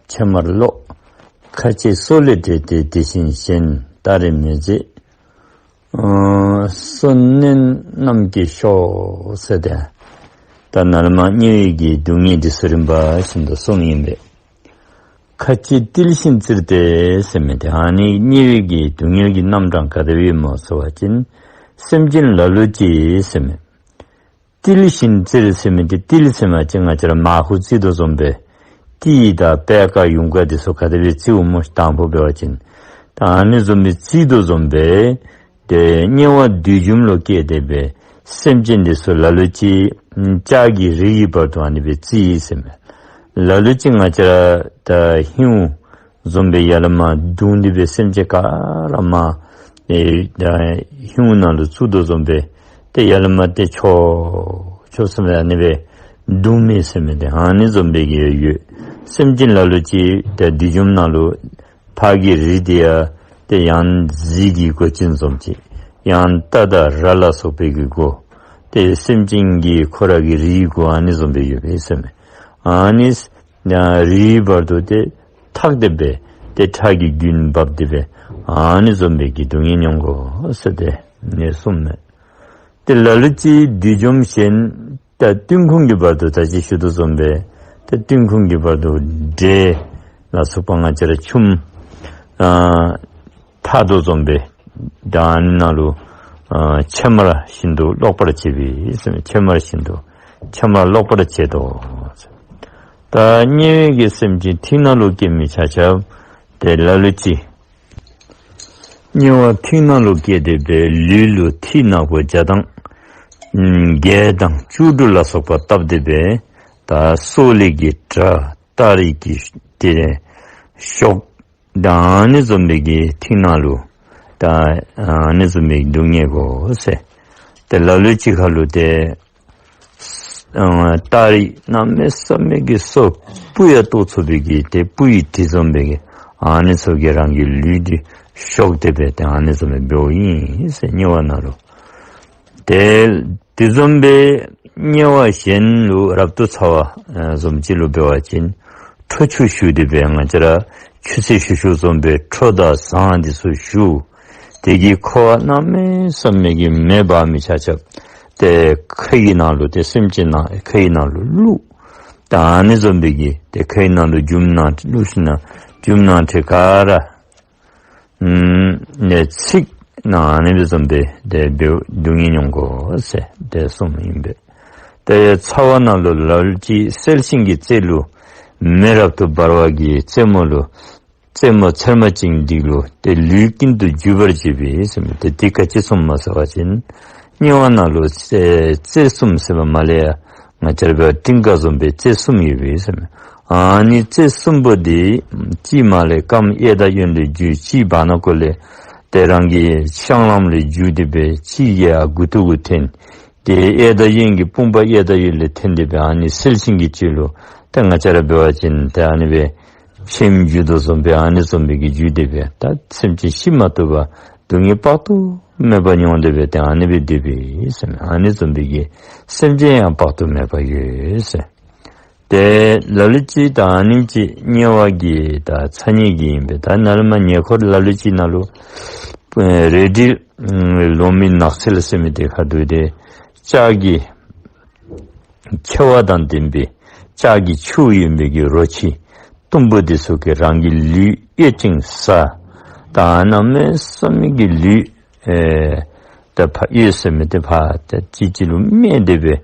ཕྱེ་མར་ཀློག། ཁ་ཅིག་སོ་ལས་འདྲེས་ཏེ་དེ་བཞིན་གཞན། སྟ་རེ་མི་མཛེས་ཨ་སོ་ནན་རྣམས་ཀྱིས་ཤོག་ཟེར་ཏེ། ད་ནཱ་ལས་མར་དམྱལ་བའི་གི་སྡུག་བསྔལ་འདི་ཚུ་རིམ་པ་བཞིན་དུ་གསུངམ་ཨིན་པས། ཁ་ཅིག་ཏིལ་བཞིན་བཙིར་ཏེ་ཟེར་མི་འདི་ཨ་ནི་དམྱལ་བའི་གི་སྡུག་བསྔལ་གྱི་རྣམ་གྲངས་ག་དེ་སྦེ་སྨོ་ཟེར་བ་ཅིན་སེམས་ཅན་ལ་ལུ་ཅིག་ཟེར་མི། ཏིལ་བཞིན་བཙིར་ཟེར་མི་འདི་ཏིལ་ཟེར་མི་ཅིག་ང་བཅས་ར་མར་ཁུ་བཙིར་དོ་བཟུམ་སྦེ་ཏི་དང་པད་དཀར་ཡུངས་དཀར་འདི་ཚུ་ག་དེ་སྦེ་བཙིརཝ་སྨོ་དང་ཕུ་འབད་བ་ཅིན། ད་ཨ་ནི་བཟུམ་སྦེ་བཙིར་དོ་བཟུམ་སྦེ་ཏེ་དམྱལ་བ་བསྡུས་འཇོམས་ལུ་སྐྱེས་ཏེ་སྦེ་སེམས་ཅན་འདི་ཚུ་ལ་ལུ་ཅིག་ལྕགས་ཀྱི་རིགས་ཀྱི་བར་དུ་ཨ་ནི་སྦེ་བཙིར་ཟེར་མས། ལ་ལུ་ཅིག་ང་བཅས་ར་ད་ཧེའུ་བཟུམ་སྦེ་ཡར་ལས་མར་བརྡུང་སྟེ་སྦེ་སེམས་ཅན་ག་ར་མར་ཨེ་ད་ཧེའུ་ནང་ལུ་བཙུགས་དོ་བཟུམ་སྦེ་ཏེ་ཡར་ལས་མར་ཏེ་འཕྱོག་འཕྱོག་ཟེར་མི་ཨ་ནི་སྦེ་བརྡུང་མི་ཟེར་མི་འདི་ཨ་ནི་བཟུམ་སྦེ་གི་ཡོད། སེམས་ཅན་ལ་ལུ་ཅིག་ད་བསྡུས་འཇོམས་ནང་ལུ་ཕག་གི་རིགས་འདི་ཡང་ཏེ་ཡང་གཟིག་གི་མགོ་ཅན་བཟུམ་ཅིག། ཡང་རྟ་དང་ར་ལ་སོགས་པའི་གི་མགོ། ཏེ་སེམས་ཅན་གྱི་ཁོ་ར་གི་རིགས་མགོ་ཨ་ནི་བཟུམ་སྦེ་ཡོད་པས་ཟེར་མས། ཨ་ནི་ཡང་རིའི་བར་དུ་ཏེ་ཐག་སྟེ་སྦེ་ཏེ་ཁྲག་གི་རྒྱུན་འབབ་སྟེ་སྦེ་ཨ་ནི་བཟུམ་སྦེ་གི་སྡུག་བསྔལ་མྱོང་དགོ་ཟེར་ཏེ་ཨ་ནི་གསུངས་མས། ཏེ་ལ་ལུ་ཅིག་བསྡུས་འཇོམས་གཞན། ད་གཏུན་ཁུང་གི་བར་དུ་ད་ཅི་ཞུ་དོ་བཟུམ་སྦེ་ཏེ་གཏུན་ཁུང་གི་བར་དུ་འདྲེ་ལ་སོགས་པ་ང་བཅས་ར་ཆུམ་ཨ་འཐག་དོ་བཟུམ་སྦེ་ད་ཨ་ནི་ནང་ལུ་ཨ་ཕྱེ་མར་བཞིན་དུ་ཀློག་པར་བྱེད་པས་ཟེར་མས། ཕྱེ་མར་བཞིན་དུ་ཕྱེ་མར་ཀློག་པར་བྱེད་དོ། ད་དམྱལ་བའི་གི་སེམས་ཅན་ཐིག་ནག་ལུ་སྐྱེ་མི་ཆ་ཁྱབ་ཏེ་ལ་ལུ་ཅིག་དམྱལ་བ་ཐིག་ནག་ལུ་སྐྱེས་ཏེ་སྦེ་ལུས་ལུ་ཐིག་ནག་པོ་བརྒྱ་དང་ཨམ་བརྒྱད་དང་བཅུ་དྲུག་ལ་སོགས་པ་བཏབ་སྟེ་སྦེ་ད་སོ་ལས་ཀྱི་དྲ་སྟ་རེ་གི་ཏེ་གཤོག་ད་ཨ་ནི་བཟུམ་སྦེ་གི་ཐིག་ནག་ལུ་ད་ཨ་ནི་བཟུམ་སྦེ་སྡུག་བསྔལ་དགོ་ཟེར། ཏེ་ལ་ལུ་ཅིག་ཁ་ལུ་ཏེ་ཨ་སྟ་རེ་གནམ་མེད་ས་མེད་ཀྱི་སོ་སྤུ་ཡང་བཏོག་ཚུགས་པའི་གི་ཏེ་སྤུ་ཡི་དྲི་བཟུམ་སྦེ་གི་ཨ་ནི་ཚུ་གིས་རང་གི་ལུས་འདི་གཤོག་སྟེ་སྦེ་ཏེ་ཨ་ནི་བཟུམ་སྦེ་འབདཝ་ཨིན་ཟེར་དམྱལ་བ་ནང་ལུ། ཏེ་དེ་བཟུམ་སྦེ་དམྱལ་བ་གཞན་ལུ་རབ་ཏུ་ཚ་བ་ཨ་བཟུམ་ཅིག་ལུ་འབད་བ་ཅིན་ཁྲོ་ཆུ་བཞུ་སྟེ་སྦེ་ང་བཅས་ར་ཆུ་ཚན་བཞུ་བཞུཝ་བཟུམ་སྦེ་ཁྲོ་དང་ཟངས་འདི་ཚུ་བཞུ། དེ་གིས་ཁོ་བ་གནམ་མེད་ས་མེད་ཀྱི་མེ་འབར་མི་ཆ་ཁྱབ་ཏེ་ཁ་གི་ནང་ལུ་ཏེ་སེམས་ཅན་ནང་ཁ་གི་ནང་ལུ་བླུག། ད་ཨ་ནི་བཟུམ་སྦེ་གི་ཏེ་ཁ་གི་ནང་ལུ་རྒྱུ་མ་ནང་བླུག་ཞིནམ་ན་རྒྱུ་མ་ནང་ཁྲེ་ག་ར་ཨམ་ནས་ཚིག་ནང་ཨ་ནི་བཟུམ་སྦེ་ཏེ་འབདཝ་སྡུག་བསྔལ་མྱོང་དགོ་ཟེར་ཏེ་གསུངམ་ཨིན་པས། ཏེ་ཚ་བ་ནང་ལུ་ལ་ལུ་ཅིག་གསལ་ཤིང་གི་རྩེ་ལུ་མེ་རབ་ཏུ་འབར་བ་གི་རྩེ་མོ་ལུ་རྩེ་མོ་ཚེར་མ་ཅན་འདི་ལུ་ཏེ་ལུས་ཀུན་ཏུ་འཇུ་བར་བྱེད་པས་ཟེར་མས། ཏེ་འདི་ག་ཅི་གསུངམ་སྨོ་ཟེར་བ་ཅིན་དམྱལ་བ་ནང་ལུ་རྩེ་རྩེ་གསུམ་ཟེར་བ་མ་ལས་ཡ་ང་བཅས་ར་སྤྲིན་དཀར་བཟུམ་སྦེ་རྩེ་གསུམ་ཡོད་པས་ཟེར་མས། ཨ་ནི་རྩེ་གསུམ་པོ་འདི་གཅིག་མར་ལས་རྐངམ་གཡས་དང་གཡོན་ལས་འཇུ། གཅིག་བར་ན་ཀོ་ལས་ཏེ་རང་གི་བཤང་ལམ་ལས་འཇུ་སྟེ་སྦེ་གཅིག་གིས་ཨ་མགུ་ཏོ་གུ་འཐེན། ཏེ་གཡས་དང་གཡོན་གྱི་དཔུང་པ་གཡས་དང་གཡོན་ལས་འཐེན་ཏེ་སྦེ་ཨ་ནི་གསལ་ཤིང་གི་རྩེ་ལུ་ཏེ་ང་བཅས་ར་འབད་བ་ཅིན་ཏེ་ཨ་ནི་སྦེ་ཕྱེངམ་འཇུ་དོ་བཟུམ་སྦེ་ཨ་ནི་བཟུམ་སྦེ་གི་འཇུ་སྟེ་སྦེ་ད་སེམས་ཅན་ཤི་མ་བཏུབ་པར་སྡུག་བསྔལ་དཔག་ཏུ་མེད་པ་མྱོང་སྟེ་སྦེ་ཏེ་ཨ་ནི་སྦེ་སྡོད་པས་ཟེར་མས། ཨ་ནི་བཟུམ་སྦེ་གི་སེམས་ཅན་ཡང་དཔག་ཏུ་མེད་པ་ཡོད་ཟེར། ཏེ་ལ་ལུ་ཅིག་ད་ཨ་ནི་ཅིག་དམྱལ་བ་གི་ད་ཚ་དམྱལ་གྱི་ཨིན་པས། ད་ནཱ་ལས་མར་ཉེ་འཁོར་ལ་ལུ་ཅིག་ནང་ལུ་ཨེ་རལ་གྲི་ལོ་མའི་ནགས་ཚལ་ཟེར་མི་དེ་ཁར་འདུག་སྟེ་ལྕགས་ཀྱི་མཆེ་བ་དང་ལྡན་པའི་ལྕགས་ཀྱི་ཆུ་ཡོད་པའི་གི་རོ་ཁྱི་གཏུམ་པོ་དེ་ཚུ་གིས་རང་གི་ལུས་གཡོས་ཅིང་ཟ། ད་གནམ་མེད་ས་མེད་ཀྱི་ལུས་ཨེ་ད་ཕར་གཡོས་ཟེར་མི་དེ་ཕར་ད་གཅིག་གཅིག་ལུ་སྨད་དེ་སྦེ་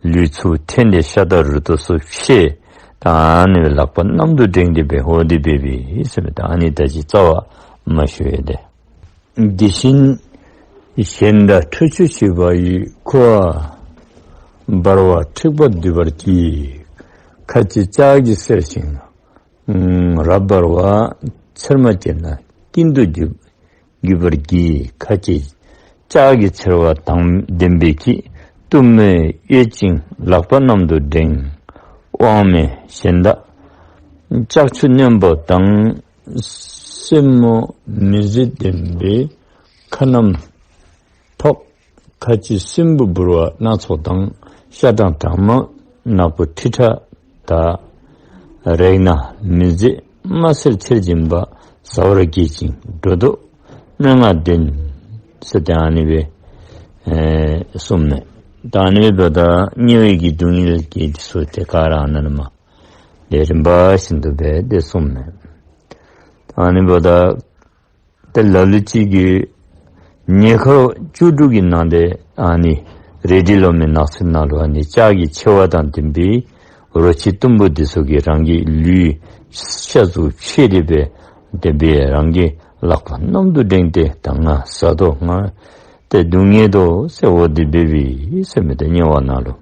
ལུས་ཚུ་འཐེན་ཏེ་ཤ་དང་རུ་ཏོ་ཚུ་བཤལ། ད་ཨ་ནི་སྦེ་ལག་པ་གནམ་དུ་བསྒྲེངས་ཏེ་སྦེ་འོ་དེ་སྦེ་འབད་ཡི་ཟེར་མི་ད་ཨ་ནི་ད་ཅི་རྩ་བ་མ་ཞུ་ཡི་ཏེ། དེ་བཞིན་གཞན་དག་ཁྲོ་ཆུ་ཞིག་པ་ཡི། ཁུ་བ་འབར་བ་འཁྲིགས་པ་འདུས་པར་གྱིས། ཁ་ཅིག་ལྕགས་ཀྱིས་གསེར་ཞིང་ན། རབ་འབར་བ་ཚེར་མ་ཅན་ན་ཀུན་ཏུ་འགྱུར་འགྱུར་བར་གྱིས། ཁ་ཅིག་ལྕགས་ཀྱི་ཚེར་བ་དང་ལྡན་པའི་ཁྱི། གཏུམ་མོས་གཡོས་ཅིང་ལག་པ་གནམ་དུ་བསྒྲེངས། དབང་མེད་གཞན་དག་ལྕགས་ཆུ་རྣོན་པོ་དང་། སེན་མོ་མི་བཟད་ལྡན་པའི་ཁ་གནམ་ཐོགས། ཁ་ཅིག་སྲིན་བུ་འབུར་བ་སྣ་ཚོགས་དང་། ཤ་དང་གྲང་མོ་ནག་པོ་ཁྲི་ཕྲག་དག། རེག་ན་མི་བཟད་རྨ་སེལ་ཚེར་འབྱིན་པ། ཟ་བར་བགྱིད་ཅིང་སྒྲོ་འདོགས་སྨྲེ་སྔགས་འདོན། ཟེར་ཏེ་ཨ་ནི་སྦེ་ཨེ་གསུངས་མས། ད་ཨ་ནི་སྦེ་འབདཝ་ད་དམྱལ་བའི་གི་སྡུག་བསྔལ་གྱི་དེ་ཚུ་ཏེ་ག་ར་ཨ་ནཱ་ལས་མར་ཏེ་རིམ་པ་བཞིན་དུ་སྦེ་ཏེ་གསུངས་མས། ད་ཨ་ནི་འབདཝ་ད་ཏེ་ལ་ལུ་ཅིག་གིས་ཉེ་འཁོར་བཅུ་དྲུག་གི་ནང་ཏེ་ཨ་ནི་རལ་གྲི་ལོ་མའི་ནགས་ཚལ་ནང་ལུ་ཨ་ནི་ལྕགས་ཀྱི་མཆེ་བ་དང་ལྡན་པའི་རོ་ཁྱི་གཏུམ་པོ་འདི་ཚུ་གིས་རང་གི་ལུས་ཤ་ཚུ་བཤལ་ཏེ་སྦེ་དེ་སྦེ་རང་གི་ལག་པ་གནམ་དུ་བསྒྲེངས་ཏེ་ད་ང་ཟ་དོ་ང་ཏེ་སྡུག་བསྔལ་དོ་ཟེར་འོ་དེ་སྦེ་འབད་ཡི་ཟེར་མི་ད་དམྱལ་བ་ནང་ལུ།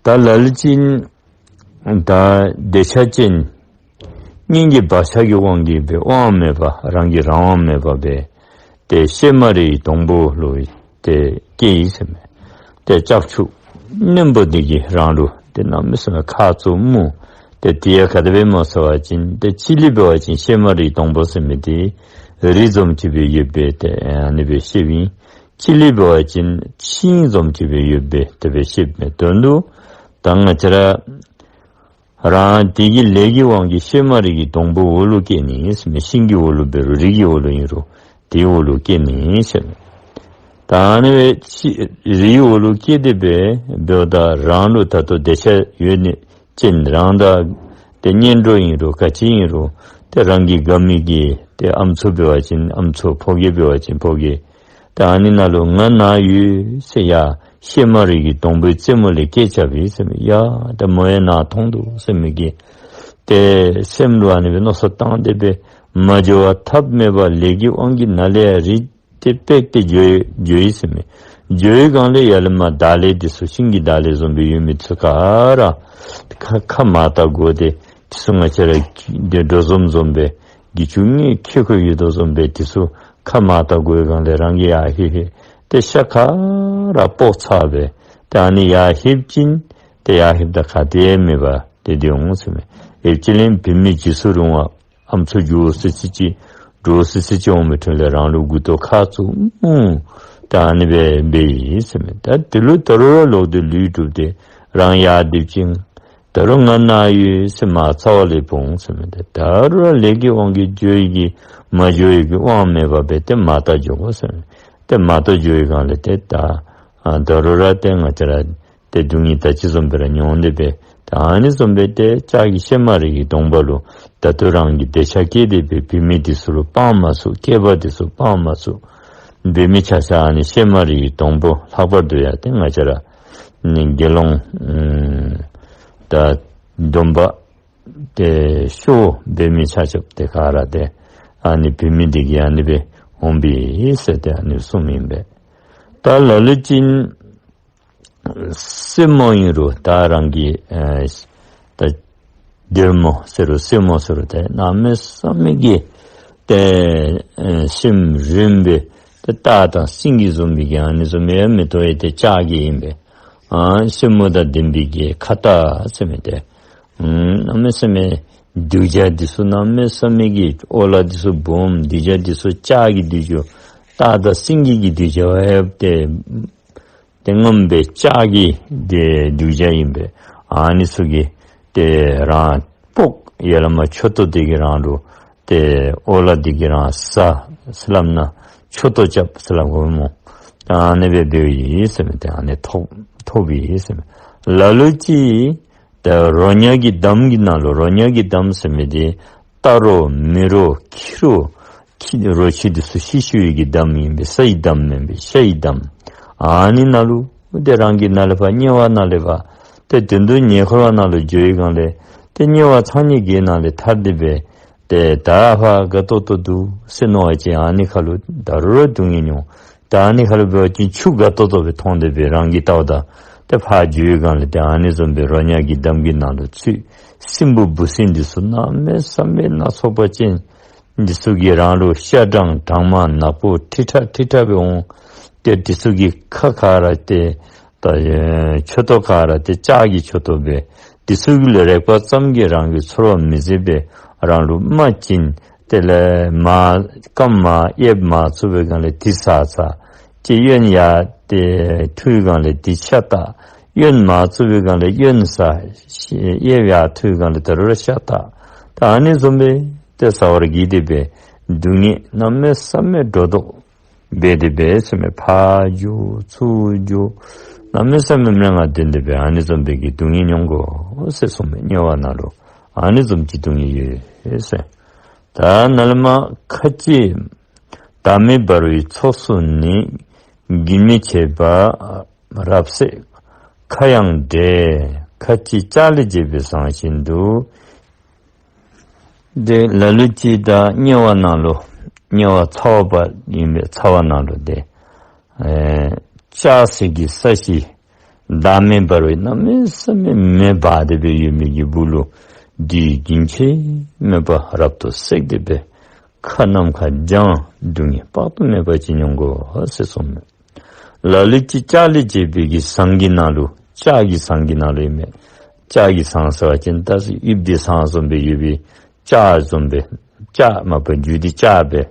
ད་ལ་ལུ་ཅིག་ད་འདོད་ཆགས་ཅན་སྙིང་གི་བག་ཆགས་ཀྱི་དབང་གིས་སྦེ་དབང་མེད་པ་རང་གི་རང་དབང་མེད་པ་སྦེ་ཏེ་གཤེད་མ་རིའི་སྡོང་པོ་ལུ་ཏེ་སྐྱེས་ཡི་ཟེར་མས། ཏེ་ལྕགས་ཆུ་རྣོན་པོ་འདི་གིས་རང་ལུ་ཏེ་གནམ་མེད་ས་མེད་ཁ་ཚུ་མུར། ཏེ་དེ་ཡང་ག་དེ་སྦེ་སྨོ་ཟེར་བ་ཅིན་ཏེ་ཕྱི་ལས་འབད་བ་ཅིན་གཤེད་མ་རིའི་སྡོང་པོ་ཟེར་མི་འདི་རི་བཟུམ་ཅིག་སྦེ་ཡོདཔ་སྦེ་ཏེ་ཨ་ནི་སྦེ་ཤེསཔ་ཨིན། ཕྱི་ལས་འབད་བ་ཅིན་ཤིང་བཟུམ་ཅིག་སྦེ་ཡོདཔ་སྦེ་དེ་སྦེ་ཤེསཔ་མས། དོན་དུ་ད་ང་བཅས་ར་རང་དེ་གི་ལས་ཀྱི་དབང་གིས་གཤེད་མ་རིའི་སྡོང་པོའི་འོག་ལུ་སྐྱེ་ནི་ཟེར་མས། ཤིང་གི་འོག་ལུ་འབད་རུང་རི་གི་འོག་ལུ་ཨིན་རུང་དེའི་འོག་ལུ་སྐྱེ་ནི་ཟེར་མས། ད་ཨ་ནི་སྦེ་ཕྱི་རིའི་འོག་ལུ་སྐྱེས་ཏེ་སྦེ་འབདཝ་ད་རང་ལུ་ད་ལྟོ་འདོད་ཆགས་ཡོད་ནི་ཅིན་རང་དང་ཏེ་གཉེན་གྲོགས་ཨིན་རུང་ག་ཅི་ཨིན་རུང་ཏེ་རང་གི་དགའ་མི་གི་ཏེ་ཨམ་སྲུ་འབད་བ་ཅིན་ཨམ་སྲུ་ཕོ་རྒྱས་འབད་བ་ཅིན་ཕོ་རྒྱས། ད་ཨ་ནི་ནང་ལུ་ང་ན་ཡོད་ཟེར་ཡར་གཤེད་མ་རིའི་སྡོང་པོའི་རྩེ་མོ་ལས་སྐད་རྐྱབ་ཡི་ཟེར་མས། ཡ་ད་མོ་ཡང་ན་ཐོན་འདུག་ཟེར་མི་གི་ཏེ་སེམས་ལུ་ཨ་ནི་སྦེ་མནོ་བསམ་བཏང་སྟེ་སྦེ་མ་འགྱོ་བར་ཐབས་མེད་པར་ལས་ཀྱི་དབང་གིས་ནཱ་ལས་ཡར་རི་དེ་བརྐྱངས་ཏེ་འགྱོ་འགྱོ་ཡི་ཟེར་མས། འགྱོ་བའི་སྒང་ལས་ཡར་ལས་མར་འདབ་ལེབ་འདི་ཚུ་ཤིང་གི་འདབ་ལེབ་བཟུམ་སྦེ་ཡོད་མི་ཚུ་ག་ར་ཁ་ཁ་མར་བལྟ་དགོ་སྟེ་འདི་ཚུ་ང་བཅས་ར་འདི་འགྲོ་འཛོམས་འཛོམས་སྦེ་གྱི་ཅུང་ངེ་ཁེ་ཁོ་ཡོད་དོ་བཟུམ་སྦེ་འདི་ཚུ་ཁ་མར་བལྟ་དགོ་པའི་སྒང་ལས་རང་གིས་ཡར་ལྷོད་ལྷོད་ཏེ་ཤ་ག་ར་སྤོག་ཚར་སྦེ་ཏེ་ཨ་ནི་ཡར་ལྷོདཔ་ཅིན་ཏེ་ཡར་ལྷོདཔ་ད་ག་ཏེ་མེད་པར་ཏེ་སྡོད་འོང་ཟེར་མས། ཨེབ་ཅིག་ལས་བུད་མེད་འཇིགས་སུ་རུང་བ་ཨམ་སྲུ་འགྱོ་སི་སི་ཅིག་འདྲོག་སི་སི་ཅིག་འོང་མི་འཕྲོ་ལས་རང་ལུ་མགུ་ཏོ་ཁ་ཚུ་མུར་ཏེ་ཨ་ནི་སྦེ་འབད་ཡི་ཟེར་མས། ད་དེ་ལུ་ད་རུང་ར་ལོག་སྟེ་ལུས་གྲུབ་སྟེ་རང་ཡར་སྡོདཔ་ཅིན་ད་རུང་ང་ན་ཡོད་ཟེར་མར་རྩ་བ་ལས་འབོ་འོང་ཟེར་མས། ད་ད་རུང་ར་ལས་ཀྱི་དབང་གིས་འགྱོ་ཡི་གི་མ་འགྱོ་ཡི་གི་དབང་མེད་པར་སྦེ་ཏེ་མར་བལྟ་འགྱོ་དགོ་ཟེར་མས། ཏེ་མར་བལྟ་འགྱོ་བའི་སྒང་ལས་ཏེ་ད་ཨ་ད་རུང་ར་ཏེ་ང་བཅས་ར་ཏེ་སྡུག་བསྔལ་ད་ཅི་བཟུམ་སྦེ་ར་མྱོང་སྟེ་སྦེ་ད་ཨ་ནི་བཟུམ་སྦེ་ཏེ་ལྕགས་ཀྱི་གཤེད་མ་རིའི་སྡོང་པོ་ལུ་ད་ལྟོ་རང་གི་འདོད་ཆགས་སྐྱེས་ཏེ་སྦེ་བུད་མེད་འདི་ཚུ་ལུ་སྤང་མ་ཚུགས། སྐྱེས་པ་འདི་ཚུ་སྤང་མ་ཚུགས། འབད་མི་ཆ་ཁྱབ་ཨ་ནི་གཤེད་མ་རིའི་སྡོང་པོ་ལྷག་པར་དུ་ཡང་ཏེ་ང་བཅས་ར་ནི་དགེ་སློང་ཨམ་ད་སྡོམ་པ་ཏེ་ཤོར་འབད་མི་ཆ་ཁྱབ་དེ་ག་ར་ཏེ་ཨ་ནི་བུད་མེད་འདི་གིས་ཨ་ནི་སྦེ་འོང་པས་ཟེར་ཏེ་ཨ་ནི་གསུངམ་ཨིན་པས། ད་ལ་ལུ་ཅིག་སྲིན་མོ་ཨིན་རུང་ད་རང་གི་ཨེ་ད་སྡེར་མོ་ཟེར་རུང་སྲིན་མོ་ཟེར་རུང་ཏེ་གནམ་མེད་ས་མེད་ཀྱི་ཏེ་ཨེ་ཤེམ་རིངམོ་སྦེ་ཏེ་སྟག་དང་སེང་གེ་བཟུམ་སྦེ་གི་ཨ་ནི་བཟུམ་ཡང་མེན། ཏེ་ལྕགས་ཀྱི་ཨིན་པས། ཨ་སེན་མོ་དང་ལྡན་པའི་གི་ཁྭ་ཏ་ཟེར་མི་འདི་ཨམ་གནམ་མེད་ས་མེད་གདུལ་བྱ་འདི་ཚུ་གནམ་མེད་ས་མེད་ཀྱི་ཨོ་ལ་འདི་ཚུ་སྦོམ། གདུལ་བྱ་འདི་ཚུ་ལྕགས་ཀྱི་གདུལ་བྱ། སྟག་དང་སེང་གེ་གི་གདུལ་བྱ་ཡང་ཏེ་ཏེ་ངོམ་སྦེ་ལྕགས་ཀྱི་ཏེ་གདུལ་བྱ་ཨིན་པས། ཨ་ནི་ཚུ་གིས་ ཏེ་རང་ཕོག་ཡ་ལ་མ་མཆུ་ཏོ་འདི་གིས་རང་ལུ་ཏེ་འོ་ལ་འདི་གིས་རང་ཟ་ཟེར་སླབ་ན་མཆུ་ཏོ་རྐྱབ་ཟེར་སླབ་དགོ་སྨོ། ད་ཨ་ནི་སྦེ་འབདཝ་ཨིན་ཟེར་མས། ཏེ་ཨ་ནི་ཐོབ་ཐོབ་ཨིན་ཟེར་མས། ལ་ལུ་ཅིག་ད་རོ་མྱགས་ཀྱི་འདམ་གྱི་ནང་ལུ་རོ་མྱགས་ཀྱི་འདམ་ཟེར་མི་འདི་རྟ་རོ་མི་རོ་ཁྱི་རོ་ཁྱི་རོ་ཁྱི་འདི་ཚུ་ཤི་ཤི་བའི་གི་འདམ་ཨིན་པས། སའི་འདམ་མེན་པས། ཤ་ཡི་འདམ། ཨ་ནི་ནང་ལུ་ཏེ་རང་གི་ནཱ་ལས་ཕར་དམྱལ་བ་ནང་ལས་ཕར་ཏེ་དོན་དུ་ཉེ་འཁོར་བ་ནང་ལུ་འགྱོ་བའི་སྒང་ལས་ཏེ་དམྱལ་བ་ཚ་ཉེ་གི་ནང་ལས་ཐར་ཏེ་སྦེ་ཏེ་ད་ཕར་དགའ་ཏོག་ཏོ་འདུག་ཟེར་མནོ་བ་ཅིན་ཨ་ནི་ཁར་ལུ་ད་རུང་སྡུག་བསྔལ་མྱོང་། ད་ཨ་ནི་ཁར་ལུ་འབད་བ་ཅིན་ཆུ་དགའ་ཏོག་ཏོ་སྦེ་མཐོང་སྟེ་སྦེ་རང་གིས་བལྟཝ་ད་ཏེ་ཕར་འགྱོ་བའི་སྒང་ལས་ཏེ་ཨ་ནི་བཟུམ་སྦེ་རོ་མྱགས་ཀྱི་འདམ་གྱི་ནང་ལུ་ཚུད། སྲིན་པོ་འབུ་སྲིན་འདི་ཚུ་གནམ་མེད་ས་མེད་སྣ་ཚོགས་པ་ཅན་འདི་ཚུ་གིས་རང་ལུ་ཤ་སྦྲང་སྦྲང་མ་ནག་པོ་ཁྲི་ཁྲ་ཁྲི་ཁྲ་སྦེ་འོང་། ཏེ་འདི་ཚུ་གི་ཁ་ག་ར་ཏེ་ད་ཨེ་མཆུ་ཏོ་ག་ར་ཏེ་ལྕགས་ཀྱི་མཆུ་ཏོ་སྦེ། འདི་ཚུ་གི་ལུ་རེག་པ་ཙམ་གྱིས་རང་གི་ཚོར་བ་མི་བཟད་པས་རང་ལུ་རྨ་བྱིན། དེ་ལས་མར་རྐངམ་མར་གཡསཔ་མར་བཙུགས་པའི་སྒང་ལས་འདི་ཟ་ཟ། ཅིག་གཡོན་ཡར་ཏེ་འཐུ་བའི་སྒང་ལས་འདི་ཤ་བཏགས། གཡོན་མར་བཙུགས་པའི་སྒང་ལས་གཡོན་ཟ། གཡས་ཡར་འཐུ་བའི་སྒང་ལས་ད་རུང་ཤ་བཏགས། ད་ཨ་ནི་བཟུམ་སྦེ་ཏེ་ཟ་བར་བགྱིས་ཏེ་སྦེ་སྡུག་བསྔལ་གནམ་མེད་ས་མེད་སྒྲོ་འདོགས་འབད་དེ་སྦེ་ཟེར་མས། ཕར་རྒྱུག་ཚུར་རྒྱུག་གནམ་མེད་ས་མེད་མནར་ཏེ་སྦེ་ཨ་ནི་བཟུམ་སྦེ་གི་སྡུག་བསྔལ་མྱོང་དགོ་ཟེར་གསུངས་མས། དམྱལ་བ་ནང་ལུ་ཨ་ནི་བཟུམ་གྱི་སྡུག་བསྔལ་ཡོད་ཟེར། ད་ནཱ་ལས་མར་ཁ་ལྕེ་བདག་མེད་འབར་བའི་ཚོགས་སུ་ནི། རྒྱུན་མི་འཆད་པ་རབ་བསྲེགས་ཁ་ཡང་བགྲད། ཁ་ལྕེ་ལྕགས་ལས་བྱས་པའི་ཟངས་བཞིན་དུ། ཏེ་ལ་ལུ་ཅིག་ད་དམྱལ་བ་ནང་ལུ་དམྱལ་བ་ཚ་བ་པ་ཨིན་པས། ཚ་བ་ནང་ལུ་ཏེ་ཨེ་ལྕགས་ཟེར་གྱི་ས་གཞི་བདག་མེད་འབར་བའི་གནམ་མེད་ས་མེད་མེ་འབར་ཏེ་སྦེ་ཡོད་མི་གི་སྦུག་ལུ་དེ་རྒྱུན་ཆད་མེད་པར་རབ་ཏུ་བསྲེགས་ཏེ་སྦེ་ཁ་ནམ་མཁར་བརྒྱངས། སྡུག་བསྔལ་དཔག་ཏུ་མེད་པ་ཅིག་མྱོང་དགོ་ཟེར་གསུངས་མས། ལ་ལུ་ཅིག་ལྕགས་ལས་བྱས་པའི་གི་ཟངས་ཀྱི་ནང་ལུ། ལྕགས་ཀྱི་ཟངས་ཀྱི་ནང་ལུ་ཨིན་མས། ལྕགས་ཀྱི་ཟངས་ཟེར་བ་ཅིན་ད་ཅི་དབྱིབས་འདི་ཟངས་བཟུམ་སྦེ་ཡོད་པའི་ལྕགས་བཟུམ་སྦེ། ལྕགས་མ་པ་རྒྱུ་འདི་ལྕགས་སྦེ།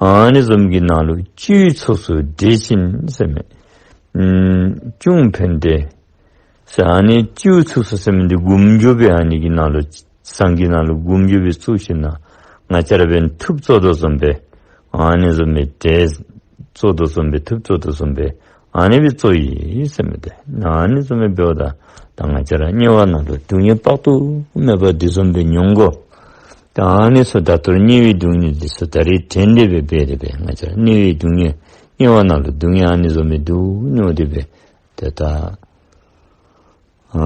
ཨ་ནི་བཟུམ་གྱི་ནང་ལུ་སྤྱི་བོའི་ཚུགས་སུ་བསྒྲིལ་ཞིང་ཟེར་མས། ཨམ་གཅུང་ཕན་བདེ་ཟེར། ཨ་ནི་སྤྱི་བོའི་ཚུགས་སུ་ཟེར་མི་འདི་སྒོམ་རྒྱུ་སྦེ་ཨ་ནི་གི་ནང་ལུ་ཟངས་ཀྱི་ནང་ལུ་སྒོམ་རྒྱུ་སྦེ་བཙུགས་ཞིནམ་ལས་ང་བཅས་ར་འབདན་ཐུབ་བཙུགས་དོ་བཟུམ་སྦེ་ཨ་ནི་བཟུམ་སྦེ་བྲེ་བཙུགས་དོ་བཟུམ་སྦེ་ཐུབ་བཙུགས་དོ་བཟུམ་སྦེ་ཨ་ནི་སྦེ་བཙུགས་ཡི་ཟེར་མས། ཏེ་ཨ་ནི་བཟུམ་སྦེ་འབདཝ་ད་ད་ང་བཅས་ར་དམྱལ་བ་ནང་ལུ་སྡུག་བསྔལ་དཔག་ཏུ་མེད་པ་འདི་བཟུམ་སྦེ་མྱོང་དགོ། ད་ཨ་ནི་ཚུ་ད་ལྟོ་དམྱལ་བའི་སྡུག་བསྔལ་འདི་ཚུ་ད་རེས་དྲན་ཏེ་སྦེ་འབད་དེ་སྦེ་ང་བཅས་ར་དམྱལ་བའི་སྡུག་བསྔལ་དམྱལ་བ་ནང་ལུ་སྡུག་བསྔལ་ཨ་ནི་བཟུམ་སྦེ་འདུག་མནོ་སྟེ་སྦེ་ཏེ་ད་ཨ་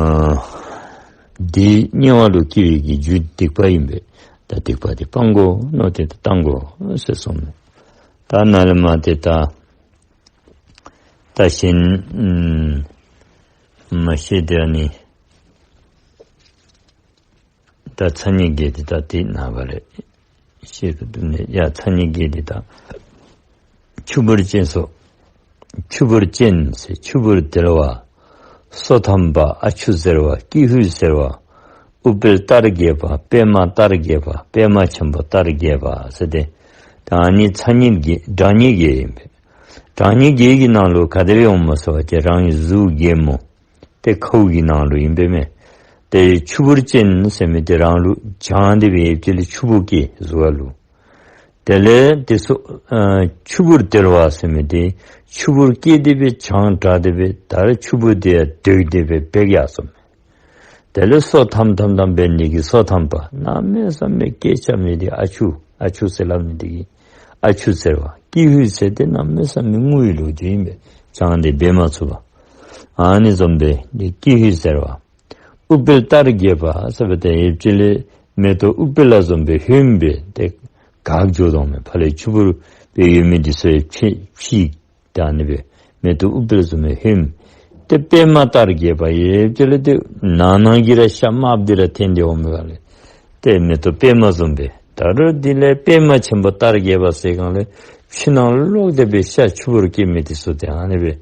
འདི་དམྱལ་བ་ལུ་སྐྱེ་བའི་གི་རྒྱུ་སྡིག་པ་ཨིན་པས། ད་སྡིག་པ་འདི་སྤང་དགོ་མནོ་སྟེ་ད་བཏང་དགོ་ཟེར་གསུངས་མས། ད་ནཱ་ལས་མར་ཏེ་ད་ད་གཞན་ཨམ་མ་ཤེས་དེ་ཨ་ནི་ད་ཚ་སྙིགས་བརྒྱད་འདི་ད་དེ་ནངས་པ་ལས་ཤེས་རུང་བཏུབ་ནི། ཡ་ཚ་སྙིགས་བརྒྱད་འདི་ད་ཆུ་བུར་ཅན་སོགས། ཆུ་བུར་ཅན་ཟེར་ཆུ་བུར་དལ་བ། སོ་ཐམ་པ། ཨ་ཆུ་ཟེར་བ། ཀྱི་ཧུད་ཟེར་བ། ཨུཏྤལ་ལྟར་རྒྱས་པ། པདྨ་ལྟར་རྒྱས་པ། པདྨ་ཆེན་པོ་ལྟར་རྒྱས་པ་ཟེར་ཏེ། ད་ཨ་ནི་ཚ་སྙིགས་བརྒྱད་གྲང་སྙིགས་བརྒྱད་ཨིན་པས། གྲང་སྙིགས་བརྒྱད་ཀྱི་ནང་ལུ་ག་དེ་སྦེ་འོངམ་སྨོ་ཟེར་བ་ཅིན་རང་གི་གཟུགས་རྒས་མོ་ཏེ་ཁཝ་གི་ནང་ལུ་ཨིན་པས་མས། ཏེ་ཆུ་བུར་ཅན་ཟེར་མི་འདི་རང་ལུ་གྱང་སྟེ་སྦེ་ཡོདཔ་ཅིག་ལས་ཆུ་བུར་སྐྱེ་གཟུགས་ཁར་ལུ། དེ་ལས་དེ་ཚུ་ཨ་ཆུ་བུར་དལ་བ་ཟེར་མི་འདི་ཆུ་བུར་སྐྱེས་ཏེ་སྦེ་གྱང་དྲགས་ཏེ་སྦེ་ད་རུང་ཆུ་བུར་འདི་ཡང་སྡོད་དེ་སྦེ་འབད་ཡར་སོང་མས། དེ་ལས་སོ་ཐམ་ཐམ་ཐམ་འབད་ནི་གི་སོ་ཐམ་པ། གནམ་མེད་ས་མེད་སྐད་རྐྱབ་མི་འདི་ཨ་ཆུ། ཨ་ཆུ་ཟེར་སླབ་ནི་འདི་གིས་ཨ་ཆུ་ཟེར་བ། ཀྱི་ཧུད་ཟེར་ཏེ་གནམ་མེད་ས་མེད་རྔུལ་བའི་ལོ་རྒྱུས་ཨིན་པས། གྱང་འདི་འབད་མ་ཚུགས་པ། ཨ་ནི་བཟུམ་སྦེ་འདི་ཀྱི་ཧུད་ཟེར་བ། ཨུཏྤལ་ལྟར་རྒྱས་པ་ཟེར་བ་ཏེ་ཡོདཔ་ཅིག་ལས་མེ་ཏོག་ཨུཏྤལ་ལ་བཟུམ་སྦེ་ཧོནམ་སྦེ་ཏེ་འགག་འགྱོ་དོ་མས། ཕར་ལས་ཆུ་བུར་སྦེ་ཡོད་མི་འདི་ཚུ་ཡང་ཕྱི་ཕྱི་ད་ཨ་ནི་སྦེ་མེ་ཏོག་ཨུཏྤལ་བཟུམ་སྦེ་ཧོནམ། ཏེ་པདྨ་ལྟར་རྒྱས་པ་ཡོདཔ་ཅིག་ལས་ཏེ་ནང་ན་གི་ར་ཤ་དམརཔོ་འདི་ར་འཐོན་ཏེ་འོང་མི་ག་ལས་ཏེ་མེ་ཏོག་པདྨ་བཟུམ་སྦེ། ད་རུང་དེ་ལས་པདྨ་ཆེན་པོ་ལྟར་རྒྱས་པ་ཟེར་སྒང་ལས་ཕྱི་ནང་ལོག་སྟེ་སྦེ་ཤ་ཆུ་བུར་སྐྱེ་མི་འདི་ཚུ་ཏེ་ཨ་ནི་སྦེ་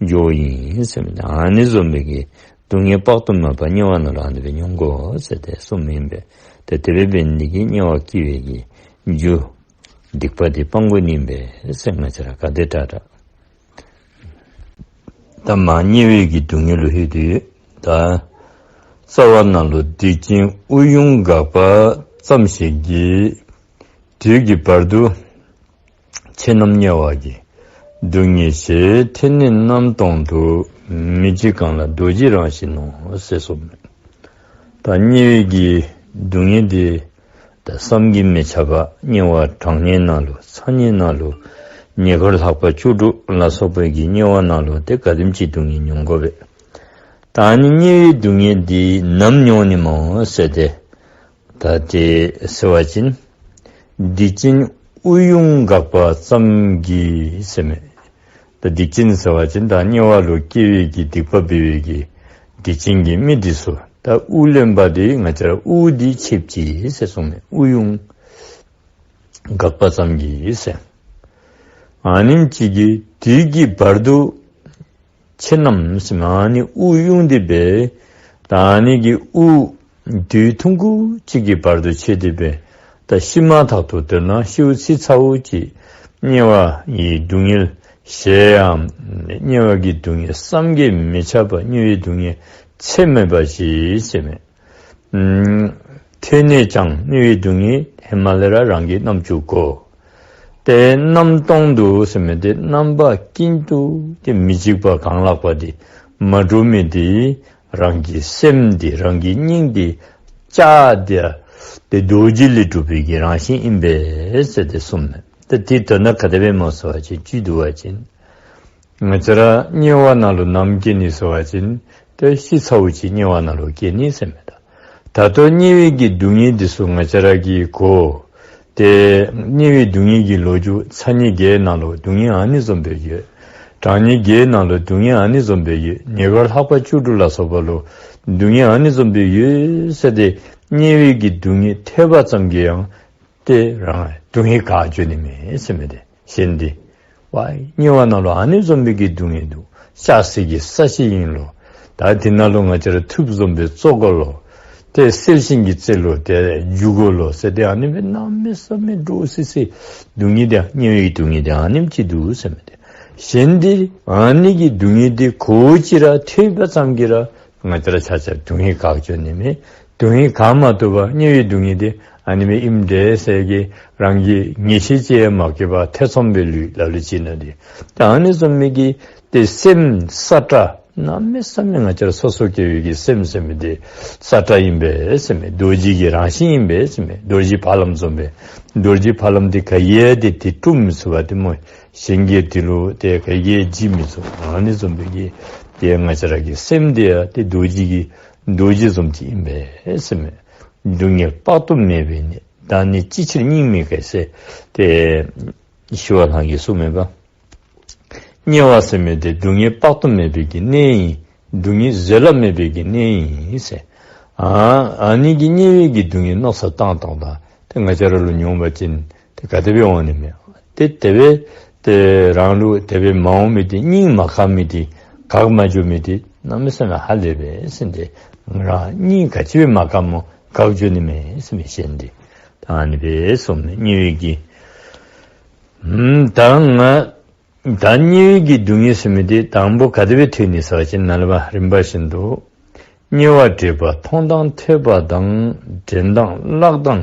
འགྱོཝ་ཨིན་ཟེར་མི་འདི། ཨ་ནི་བཟུམ་སྦེ་གི་སྡུག་བསྔལ་དཔག་ཏུ་མེད་པ་དམྱལ་བ་ནང་ལུ་ཨ་ནི་སྦེ་མྱོང་དགོ་ཟེར་ཏེ་གསུངམ་ཨིན་པས། ཏེ་དེ་སྦེ་འབད་ནི་གིས་དམྱལ་བ་སྐྱེ་བའི་གི་རྒྱུ་སྡིག་པ་འདི་སྤང་དགོ་ནི་ཨིན་པས་ཟེར་ང་བཅས་ར་ག་དེ་དྲག་དྲག། ད་མར་དམྱལ་བའི་གི་སྡུག་བསྔལ་ལུ་ལྷོད་དེ་ཡོད། ད་ རྩ་བ་ནང་ལུ་སྡིག་ཅན་དབུགས་དབྱུང་འགག་པ་ཙམ་ཞིག་གིས། དུས་ཀྱི་བར་དུ་ཆོས་རྣམས་དམྱལ་བ་གི། སྡུག་བསྔལ་ཞེས་ཐོས་ནས་རྣམ་སྟོང་དུ། མི་འཇིགས་གང་ལ་རྡོ་རྗེའི་རང་བཞིན་ནོ། ཟེར་གསུངས་མས། ད་དམྱལ་བའི་གི་སྡུག་བསྔལ་འདི་ད་བསམ་གྱིས་མི་ཁྱབ་པ་དམྱལ་བ་གྲང་དམྱལ་ནང་ལུ་ཚ་དམྱལ་ནང་ལུ་ཉེ་འཁོར་ལྷག་པ་བཅུ་དྲུག་ལ་སོགས་པའི་གི་དམྱལ་བ་ནང་ལུ་ཏེ་ག་དེམ་ཅིག་སྡུག་བསྔལ་མྱོང་དགོ་པས། ད་ཨ་ནི་དམྱལ་བའི་སྡུག་བསྔལ་འདི་ནམ་མྱོང་ནི་སྨོ་ཟེར་ཏེ། ད་དེ་ཟེར་བ་ཅིན་སྡིག་ཅན་དབུགས་དབྱུང་འགག་པ་ཙམ་གྱིས་ཟེར་མས། ད་སྡིག་ཅན་ཟེར་བ་ཅིན་ད་དམྱལ་བ་ལུ་སྐྱེ་བའི་གི་སྡིག་པ་འབད་བའི་གི་སྡིག་ཅན་གྱི་མི་འདི་ཚུ་ད་དབུགས་ལེན་པ་འདི་ང་བཅས་ར་དབུགས་འདི་ཆདཔ་ཅིག་ཟེར་གསུངས་མས། དབུགས་དབྱུང་འགག་པ་ཙམ་གྱིས་ཟེར། ཨ་ནེམ་ཅིག་གིས་དུས་ཀྱི་བར་དུ་ཆོས་རྣམས་ཟེར་མས། ཨ་ནི་དབུགས་དབྱུང་སྟེ་སྦེ་ད་ཨ་ནི་གི་དབུགས་དུས་ཐུང་ཀུ་ཅིག་གི་བར་དུ་ཆད་དེ་སྦེ་ད་ཤི་མ་ཐག་ཏུ་དེ་ནང་ཤིཝ་ཚིག་ཚ་བོ་ཅིག་དམྱལ་བ་ཡི་སྡུག་བསྔལ་ཞེ་འམ་དམྱལ་བ་གི་སྡུག་བསྔལ་བསམ་གྱིས་མི་ཁྱབ་པ་དམྱལ་བའི་སྡུག་བསྔལ་ཚད་མེད་པ་ཞིག་ཟེར་མས། ཨམ་ཐོས་ནས་ཀྱང་དམྱལ་བའི་སྡུག་བསྔལ་ཧེ་མ་ལས་ར་རང་གིས་རྣམ་འགྱུར་གོ། ཏེ་རྣམ་སྟོང་དུ་ཟེར་མི་འདི་རྣམ་པ་ཀུན་ཏུ་ཏེ་མི་འཇིགས་པ་གང་ལགས་པ་འདི་མ་གྲུབ་མི་འདི་རང་གི་སེམས་འདི་རང་གི་སྙིང་འདི་ལྕགས་འདི་ཏེ་རྡོ་རྗེ་ལས་གྲུབ་པའི་གི་རང་བཞིན་ཨིན་པས་ཟེར་ཏེ་གསུངས་མས། ཏེ་དེ་དོན་དག་ག་དེ་སྦེ་སྨོ་ཟེར་བ་ཅིན་ཅིག་བསྡུ་བ་ཅིན་ང་བཅས་ར་དམྱལ་བ་ནང་ལུ་ནམ་སྐྱེ་ནི་ཟེར་བ་ཅིན་ཏེ་ཤི་ཚ་བོ་ཅིག་དམྱལ་བ་ནང་ལུ་སྐྱེ་ནི་ཟེར་མས། ད་ད་ལྟོ་དམྱལ་བའི་གི་སྡུག་བསྔལ་འདི་ཚུ་ང་བཅས་ར་གིས་གོ། ཏེ་དམྱལ་བའི་སྡུག་བསྔལ་གྱི་ལོ་རྒྱུས་ཚ་དམྱལ་བརྒྱད་ནང་ལུ་སྡུག་བསྔལ་ཨ་ནི་བཟུམ་སྦེ་ཡོད། གྲང་དམྱལ་བརྒྱད་ནང་ལུ་སྡུག་བསྔལ་ཨ་ནི་བཟུམ་སྦེ་ཡོད། ཉེ་འཁོར་ལྷག་པ་བཅུ་དྲུག་ལ་སོགས་པ་ལུ་སྡུག་བསྔལ་ཨ་ནི་བཟུམ་སྦེ་ཡོད་ཟེར་ཏེ་དམྱལ་བའི་གི་སྡུག་བསྔལ་ཐོས་པ་ཙམ་གྱིས་ཡང་ཏེ་རང་སྡུག་བསྔལ་འགག་འགྱོ་ནི་མས་ཟེར་མི་འདི་གཞན་འདི། ཝའི་དམྱལ་བ་ནང་ལུ་ཨ་ནི་བཟུམ་སྦེ་གི་སྡུག་བསྔལ་འདུག། ལྕགས་སྲེག་གི་ས་གཞི་ཨིན་ལོ། ད་དེ་ནང་ལུ་ང་བཅས་ར་ཐུགཔ་བཟུམ་སྦེ་བཙོ་དགོ་ལོ། ཏེ་གསལ་ཤིང་གི་རྩེ་ལུ་ཏེ་རྒྱུག་དགོ་ལོ་ཟེར་ཏེ་ཨ་ནི་སྦེ་གནམ་མེད་ས་མེད་འདྲོག་སི་སི་སྡུག་བསྔལ་འདི་དམྱལ་བའི་སྡུག་བསྔལ་འདི་ཨ་ནེམ་ཅིག་འདུག་ཟེར་མི་འདི། གཞན་འདི་ཨ་ནི་གི་སྡུག་བསྔལ་འདི་གོ་ཅི་ར་ཐོས་པ་ཙམ་གྱིས་ར་ང་བཅས་ར་ཆ་ཁྱབ་སྡུག་བསྔལ་འགག་འགྱོ་ནི་མས། སྡུག་བསྔལ་འགག་མ་བཏུབ་པར་དམྱལ་བའི་སྡུག་བསྔལ་འདི་ཨ་ནི་སྦེ་ཨིནམ་འདྲས་ཟེར་གྱི་རང་གིས་ངེས་ཤེས་ཅིག་ཡང་མ་སྐྱེས་པར་ཐེ་ཚོམ་སྦེ་ལུས་ལ་ལུ་ཅིག་ན་འདི། ད་ཨ་ནི་བཟུམ་མའི་གི་ཏེ་སེམས་ས་ཁྲ་གནམ་མེད་ས་མེད་ང་བཅས་ར་སོ་སོ་སྐྱེ་བོའི་གི་སེམས་ཟེར་མི་འདི་ས་ཁྲ་ཨིན་པས་ཟེར་མི། རྡོ་རྗེ་གི་རང་བཞིན་ཨིན་པས་ཟེར་མི། རྡོ་རྗེ་ཕ་ལམ་བཟུམ་སྦེ་རྡོ་རྗེ་ཕ་ལམ་འདི་ག་གིས་ཡང་ཏེ་དེ་དཀྲུམ་མི་ཚུགས་པ་ཏེ་སྨོ། གཞན་གྱིས་དེ་ལུ་ཏེ་ག་གིས་ཡང་འཇིགས་མི་ཚུགས། ཨ་ནི་བཟུམ་སྦེ་གི་ཏེ་ང་བཅས་ར་གི་སེམས་འདི་ཡང་ཏེ་རྡོ་རྗེ་གི་རྡོ་རྗེ་བཟུམ་ཅིག་ཨིན་པས་ཟེར་མས། སྡུག་བསྔལ་དཔག་ཏུ་མེད་པའི་གནས། བདག་ནི་ཅི་ཕྱིར་སྙིང་མི་གས་ཟེར་ཏེ་ཞི་བ་ལྷ་གིས་གསུངས་མས་པ། དམྱལ་བ་ཟེར་མི་འདི་སྡུག་བསྔལ་དཔག་ཏུ་མེད་པའི་གི་གནས་ཨིན། སྡུག་བསྔལ་བཟོད་གླགས་མེད་པའི་གི་གནས་ཨིན་ཟེར། ཨ་ཨ་ནི་གི་དམྱལ་བའི་གི་སྡུག་བསྔལ་མནོ་བསམ་བཏང་བཏངམ་ད་ཏེ་ང་བཅས་ར་ལུ་མྱོང་བ་ཅིན་ཏེ་ག་དེ་སྦེ་འོང་ནི་མས། ཏེ་དེ་སྦེ་ཏེ་རང་ལུ་དེ་སྦེ་མ་འོང་མི་འདི་སྙིང་མ་གས་མི་འདི་འགག་མ་འགྱོ་མི་འདི་གནམ་མེད་ས་མེད་ཧ་ལས་པས་ཟེར་ཏེ་རང་སྙིང་ག་ཅི་སྦེ་མ་གས་སྨོ་འགག་འགྱོ་ནི་མས་ཟེར་མི་གཞན་འདི། ད་ཨ་ནི་སྦེ་གསུངས་མས། དམྱལ་བའི་གི་ཨམ་ད་ང་ད་དམྱལ་བའི་གི་སྡུག་བསྔལ་ཟེར་མི་འདི་དང་པོ་ག་དེ་སྦེ་ཐོས་ནི་ཟེར་བ་ཅིན་ནཱ་ལས་ཕར་རིམ་པ་བཞིན་དུ། དམྱལ་བ་བྲིས་པ་མཐོང་དང་ཐོས་པ་དང་། འདྲེན་དང་བརླག་དང་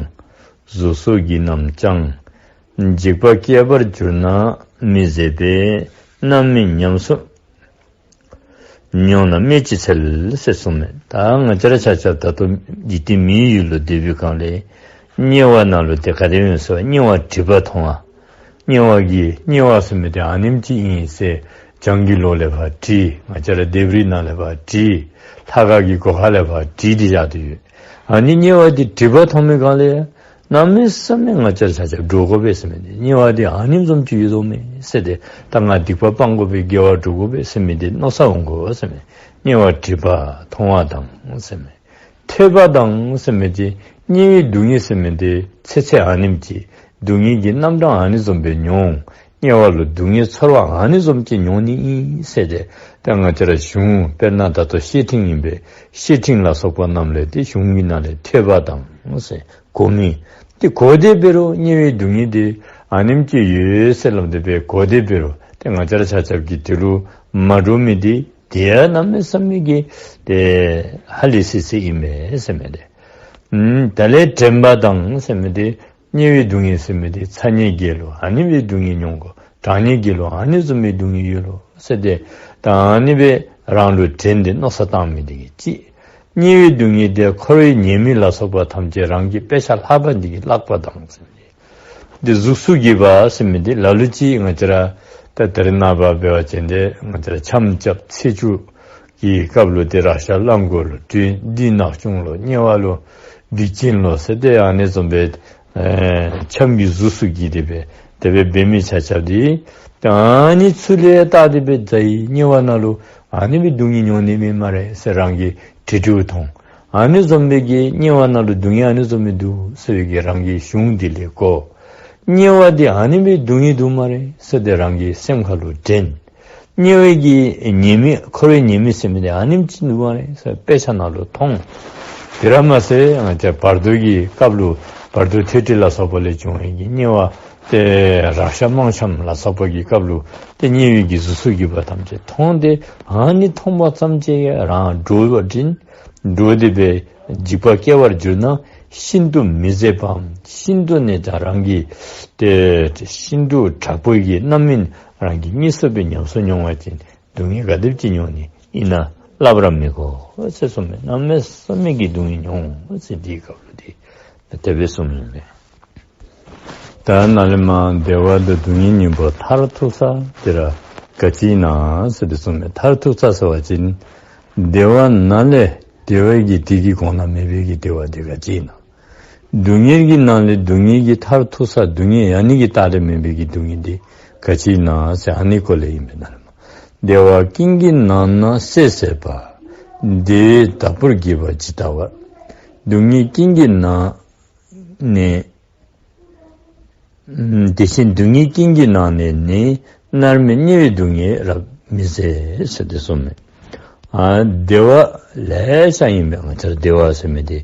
གཟུགས་སོགས་ཀྱིས་རྣམས་ཀྱང་། འཇིགས་པ་སྐྱེ་བར་གྱུར་ན་མི་བཟད་པས། རྣམ་སྨིན་ཉམས་སུ་མྱོང་ན་སྨོས་ཅི་འཚལ་ཟེར་གསུངས་མས། ད་ང་བཅས་ར་ཆ་ཁྱབ་ད་ལྟོ་འཇིག་རྟེན་མིའི་ཡུལ་ལུ་སྡོད་པའི་སྒང་ལས་དམྱལ་བ་ནང་ལུ་ཏེ་ག་དེ་སྦེ་ཡོད་ཟེར་བ་དམྱལ་བ་བྲིས་པ་མཐོང་བ། དམྱལ་བ་གི་དམྱལ་བ་ཟེར་མི་འདི་ཨ་ནེམ་ཅིག་ཨིན་ཟེར་བྱང་གི་ལོགས་ལས་ཕར་བྲིས། ང་བཅས་ར་ལྡེབས་རིས་ནང་ལས་ཕར་བྲིས། ལྷ་ཁང་གི་སྒོ་ཁ་ལས་ཕར་བྲིས་ཏེ་བཞག་སྟེ་ཡོད། ཨ་ནི་དམྱལ་བ་འདི་བྲིས་པ་མཐོང་མི་སྒང་ལས་གནམ་མེད་ས་མེད་ང་བཅས་ར་ཆ་ཁྱབ་འདྲོག་དགོ་པས་ཟེར་མི་འདི། དམྱལ་བ་འདི་ཨ་ནེམ་བཟུམ་ཅིག་ཡོད་དོ་མས་ཟེར་ཏེ་ད་ང་སྡིག་པ་སྤང་དགོ་པས་དགེ་བ་སྒྲུབ་དགོ་པས་ཟེར་མི་འདི་མནོ་བསམ་འོང་དགོ་ཟེར་མས། དམྱལ་བ་བྲིས་པ་མཐོང་བ་དང་ཟེར་མས། ཐོས་པ་དང་ཟེར་མི་འདི་དམྱལ་བའི་སྡུག་བསྔལ་ཟེར་མི་འདི་ཚེ་ཚད་ཨ་ནེམ་ཅིག་སྡུག་བསྔལ་གྱི་རྣམ་གྲངས་ཨ་ནི་བཟུམ་སྦེ་མྱོང་། དམྱལ་བ་ལུ་སྡུག་བསྔལ་ཚོར་བ་ཨ་ནི་བཟུམ་ཅིག་མྱོང་ནི་ཨིན་ཟེར་ཏེ་ད་ང་བཅས་ར་གཞུང་དཔེར་ན་ད་ལྟོ་བཤེས་སྤྲིང་ཨིན་པས། བཤེས་སྤྲིང་ལ་སོགས་པ་རྣམས་ལས་ཏེ་གཞུང་གི་ནང་ལས་ཐོས་པ་དང་ཟེར་གོ་མི་འདི་གོ་སྟེ་འབད་རུང་དམྱལ་བའི་སྡུག་བསྔལ་འདི་ཨ་ནེམ་ཅིག་ཡོད་ཟེར་སླབ་སྟེ་སྦེ་གོ་སྟེ་འབད་རུང་ཏེ་ང་བཅས་ར་ཆ་ཁྱབ་ཀྱིས་དེ་ལུ་མ་འདྲོག་མི་འདི་ དེ་ཡང་གནམ་མེད་ས་མེད་ཀྱི་ཏེ་ཧ་ལས་སི་སི་ཨིན་མས་ཟེར་མི་དེ། ཨམ་ད་ལས་དྲན་པ་དང་ཟེར་མི་དེ་དམྱལ་བའི་སྡུག་བསྔལ་ཟེར་མི་དེ་ཚ་དམྱལ་བརྒྱད་ལུ་ཨ་ནི་སྦེ་སྡུག་བསྔལ་མྱོང་དགོ། གྲང་དམྱལ་བརྒྱད་ལུ་ཨ་ནི་བཟུམ་མའི་སྡུག་བསྔལ་ཡོད་ལོ་ཟེར་ཏེ་ད་ཨ་ནི་སྦེ་རང་ལུ་དྲན་ཏེ་མནོ་བསམ་བཏང་མི་དེ་གིས་གཅིག། དམྱལ་བའི་སྡུག་བསྔལ་དེ་འཁོར་བའི་ཉེས་དམིགས་ལ་སོགས་པ་ཐམས་ཅད་རང་གི་དཔེ་ཆ་ལྷག་པ་འདི་གིས་བརླག་པ་དང་ཟེར་ཏེ། འདི་གཟུགས་སུ་བགྱིས་པ་ཟེར་མི་འདི་ལ་ལུ་ཅིག་ང་བཅས་ར་ད་ད་རེས་ནངས་པ་འབད་བ་ཅིན་ཏེ་ང་བཅས་ར་འཆམ་རྐྱབ་ཚེས་བཅུ་གི་སྐབས་ལུ་ཏེ་རཀྴ་གླང་མགོ་ལུ་སྤྲུལ། བདུད་ནག་ཆུང་ལུ་དམྱལ་བ་ལུ་སྡིག་ཅན་ལུ་ཟེར་ཏེ་ཨ་ནི་བཟུམ་སྦེ་ཨེ་འཆམ་གྱི་གཟུགས་སུ་བགྱིས་ཏེ་སྦེ་དེ་སྦེ་འབད་མི་ཆ་ཁྱབ་འདི་ད་ཨ་ནི་ཚུ་ལས་བརྟགས་ཏེ་སྦེ་ད་ཨེ་དམྱལ་བ་ནང་ལུ་ཨ་ནི་སྦེ་སྡུག་བསྔལ་མྱོང་ནི་མེད་སྨ་རེ་ཟེར་རང་གིས་དྲི་དྲིཝ་མཐོང་། ཨ་ནི་བཟུམ་སྦེ་གི་དམྱལ་བ་ནང་ལུ་སྡུག་བསྔལ་ཨ་ནི་བཟུམ་སྦེ་འདུག་ཟེར་བའི་གི་རང་གི་གཞུང་འདི་ལས་གོ། དམྱལ་བ་འདི་ཨ་ནི་སྦེ་སྡུག་བསྔལ་འདུག་སྨ་རེ་ཟེར་ཏེ་རང་གི་སེམས་ཁ་ལུ་དྲན། དམྱལ་བའི་གི་ཉེས་དམིགས་འཁོར་བའི་ཉེས་དམིགས་ཟེར་མི་འདི་ཨ་ནེམ་ཅིག་འདུག་སྨ་རེ་ཟེར་དཔེ་ཆ་ནང་ལུ་མཐོང་། དེ་ར་མ་ཚད་ང་བཅས་བར་དོ་གི་སྐབས་ལུ་བར་དོ་ཐོས་གྲོལ་ལ་སོགས་པ་ལས་བྱུང་བའི་གི་དམྱལ་བ་ཏེ་རཀྴ་དམངས་འཆམ་ལ་སོགས་པ་གི་སྐབས་ལུ་ཏེ་དམྱལ་བའི་གི་གཟུགས་སུ་བགྱིས་པ་ཐམས་ཅད་མཐོང་སྟེ་ཨ་ནི་མཐོང་པ་ཙམ་ཅིག་རང་འདྲོག་པ་འདྲེན། འདྲོག་སྟེ་སྦེ་འཇིགས་པ་སྐྱེ་བར་གྱུར་ན་ཤིན་ཏུ་མི་བཟད་པའམ་ཤིན་ཏུ་ནས་ཀྱང་རང་གི་ཏེ་ཤིན་ཏུ་དྲག་པོའི་གི་རྣམ་སྨིན་རང་གིས་གཉིད་སོ་སྦེ་ཉམས་སུ་མྱོང་བ་ཅིན་སྡུག་བསྔལ་ག་དེམ་ཅིག་མྱོང་ནི་ཨིན་ན་སླབ་ར་མི་དགོ་ཟེར་གསུངས་མས། གནམ་མེད་ས་མེད་ཀྱི་སྡུག་བསྔལ་མྱོང་ཟེར་འདིའི་སྐབས་ལུ་འདི་དེ་སྦེ་གསུངས་མས། ད་ནཱ་ལས་མར་བདེ་བ་དང་སྡུག་བསྔལ་གཉིས་པོ་མཐར་ཐུག་ས་དེ་ར་ག་ཅི་ཨིན་ན་ཟེར་ཏེ་གསུངས་མས། མཐར་ཐུག་ས་ཟེར་བ་ཅིན་བདེ་བ་ནང་ལས་བདེ་བའི་གི་དེ་གི་གོང་ན་མེད་པའི་གི་བདེ་བ་དེ་ག་ཅི་ཨིན་ན། སྡུག་བསྔལ་གྱི་ནང་ལས་སྡུག་བསྔལ་གྱི་མཐར་ཐུག་ས་སྡུག་བསྔལ་ཡལ་ནི་གི་རྟགས་ལས་མེད་པའི་གི་སྡུག་བསྔལ་དེ་ག་ཅི་ཨིན་ན་ཟེར་ཨ་ནི་སྐོར་ལས་ཨིན་པས་ན་ལས་མར། བདེ་བ་ཀུན་གྱི་ནང་ན་སད་སད་པ། བདེ་བའི་བདག་པོར་བགྱིས་པ་ཇི་ལྟ་བར། སྡུག་བསྔལ་ཀུན་གྱི་ནང་ནས་དེ་བཞིན་སྡུག་བསྔལ་ཀུན་གྱི་ནང་ནས་ནི། མནར་མེད་དམྱལ་བའི་སྡུག་བསྔལ་རབ་མི་བཟད་ཟེར་ཏེ་གསུངས་མས། ཨ་བདེ་བ་ལེ་ཤ་ཨིན་པས། ང་བཅས་ར་བདེ་བ་ཟེར་མི་འདི་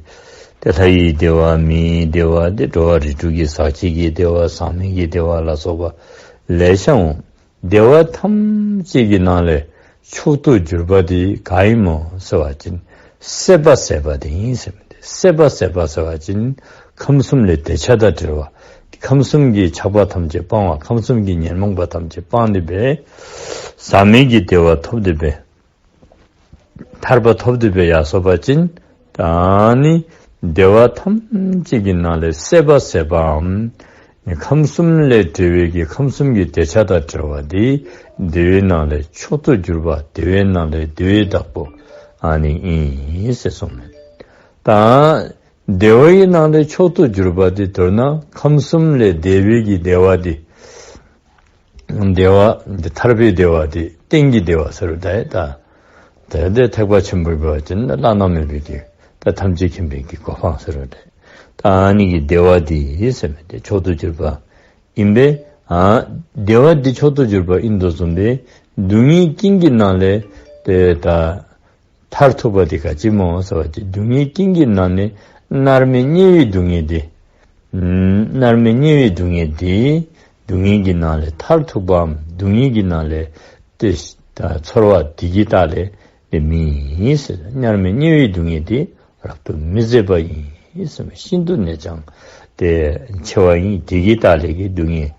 ཏེ་ལྷ་ཡི་བདེ་བ་མིའི་བདེ་བ་ཏེ་འགྲོ་བ་རིགས་དྲུག་གི་ཟག་བཅས་ཀྱི་བདེ་བ་ཟག་མེད་ཀྱི་བདེ་བ་ལ་སོགས་པ་ལེ་ཤ་འོང་། བདེ་བ་ཐམས་ཅད་ཀྱི་ནང་ལས་མཆོག་ཏུ་གྱུར་པ་དེ་ག་ཨིན་མོ་ཟེར་བ་ཅིན་སད་པ་ཟད་པ་དེ་ཨིན་ཟེར་མི་འདི། སད་པ་ཟད་པ་ཟེར་བ་ཅིན་ཁམས་གསུམ་ལས་འདོད་ཆགས་དང་བྲལ་བ། ཁམས་གསུམ་གྱི་ཆགས་པ་ཐམས་ཅད་སྤང་བ། ཁམས་གསུམ་གྱི་ཉོན་མོངས་པ་ཐམས་ཅད་སྤང་སྟེ་སྦེ་ཟག་མེད་ཀྱི་བདེ་བ་ཐོབ་སྟེ་སྦེ་ཐར་པ་ཐོབ་སྟེ་སྦེ་ཡར་སོ་བ་ཅིན་ད་ནི་བདེ་བ་ཐམས་ཅད་ཀྱི་ནང་ལས་སད་པ་ཟད་པའམ་ཁམས་གསུམ་ལས་བྲལ་བའི་གི་ཁམས་གསུམ་གྱི་འདོད་ཆགས་དང་བྲལ་བ་འདི་བདེ་བའི་ནང་ལས་མཆོག་ཏུ་གྱུར་པ། བདེ་བའི་ནང་ལས་བདེ་བའི་བདག་པོ་ཨ་ནི་ཨིན་ཟེར་གསུངས་མས། ད་བདེ་བའི་ནང་ལས་མཆོག་ཏུ་གྱུར་པ་འདི་མདོར་ན་ཁམས་གསུམ་ལས་འདས་པའི་གི་བདེ་བ་འདི། བདེ་བ་འདི་ཐར་པའི་བདེ་བ་འདི་གཏན་གྱི་བདེ་བ་ཟེར་རུང་འདྲ། ད་དེ་ཐེག་པ་ཆེན་པོ་འབད་བ་ཅིན་བླ་ན་མེད་པའི་གི་ད་ཐམས་ཅད་མཁྱེན་པའི་གི་གོ་འཕང་ཟེར་རུང་འདྲ། ད་ཨ་ནི་གི་བདེ་བ་འདི་ཟེར་མི་འདི་མཆོག་ཏུ་གྱུར་པ་ཨིན་པས། ཨ་བདེ་བ་འདི་མཆོག་ཏུ་གྱུར་པ་ཨིན་དོ་བཟུམ་སྦེ་སྡུག་བསྔལ་ཀུན་གྱི་ནང་ལས་ཏེ་ད་མཐར་ཐུག་པ་དེ་ག་ཅི་སྨོ་ཟེར་བ་ཅིན་སྡུག་བསྔལ་ཀུན་གྱི་ནང་ནས་མནར་མེད་དམྱལ་བའི་སྡུག་བསྔལ་དེ། ཨམ་མནར་མེད་དམྱལ་བའི་སྡུག་བསྔལ་དེ། སྡུག་བསྔལ་གྱི་ནང་ལས་མཐར་ཐུག་པའམ་སྡུག་བསྔལ་གྱི་ནང་ལས་ཏེ་ད་ཚོར་བ་དེ་གི་རྟགས་ལས་ཏེ་མེད་ཟེར། མནར་མེད་དམྱལ་བའི་སྡུག་བསྔལ་དེ་རབ་ཏུ་མི་བཟད་པ་ཡིན་ཟེར་མས། ཤིན་ཏུ་ནས་ཀྱང་ཏེ་ཆེ་བ་ཡིན། དེ་གི་རྟགས་ལས་ཀྱི་སྡུག་བསྔལ་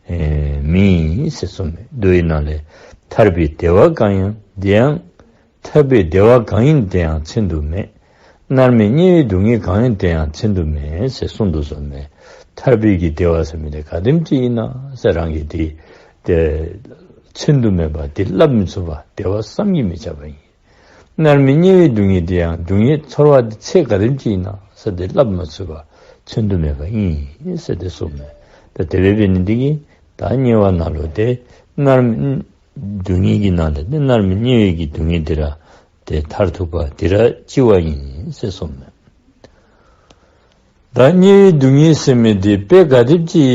ཨེ་མེད་ཟེར་གསུངས་མས། མདོ་ཡི་ནང་ལས་ཐར་པའི་བདེ་བ་གང་ཡང་དེ་ཡང་། ཐར་པའི་བདེ་བ་གང་ཡིན་དེ་ཡང་མཚོན་དུ་མེད། མནར་མེད་དམྱལ་བའི་སྡུག་བསྔལ་གང་ཡིན་དེ་ཡང་མཚོན་དུ་མེད་ཟེར་གསུངས་དོ་བཟུམ་སྦེ། ཐར་པའི་གི་བདེ་བ་ཟེར་མི་དེ་ག་དེམ་ཅིག་ཨིན་ན་ཟེར་རང་གིས་དེ་དེ་མཚོན་དུ་མེད་པ་དེ་སླབ་མི་ཚུགས་པ་བདེ་བ་བསམ་གྱིས་མི་ཁྱབ་པ་ཨིན། མནར་མེད་དམྱལ་བའི་སྡུག་བསྔལ་དེ་ཡང་སྡུག་བསྔལ་ཚོར་བ་དེ་ཚད་ག་དེམ་ཅིག་ཨིན་ན་ཟེར་དེ་སླབ་མ་ཚུགས་པ་མཚོན་དུ་མེད་པ་ཨིན་ཟེར་དེ་གསུངས་མས། ད་དེ་སྦེ་འབད་ནི་དེ་གིས་ད་དམྱལ་བ་ནང་ལུ་དེ་མནར་སྡུག་བསྔལ་གྱི་ནང་ལས་ཏེ་མནར་མེད་དམྱལ་བའི་གི་སྡུག་བསྔལ་འདི་ར་ཏེ་མཐར་ཐུག་པ་འདི་ར་ལྕི་བ་ཨིན་ཟེར་གསུངས་མས། ད་དམྱལ་བའི་སྡུག་བསྔལ་ཟེར་མི་འདི་དཔེ་ག་དེམ་ཅིག་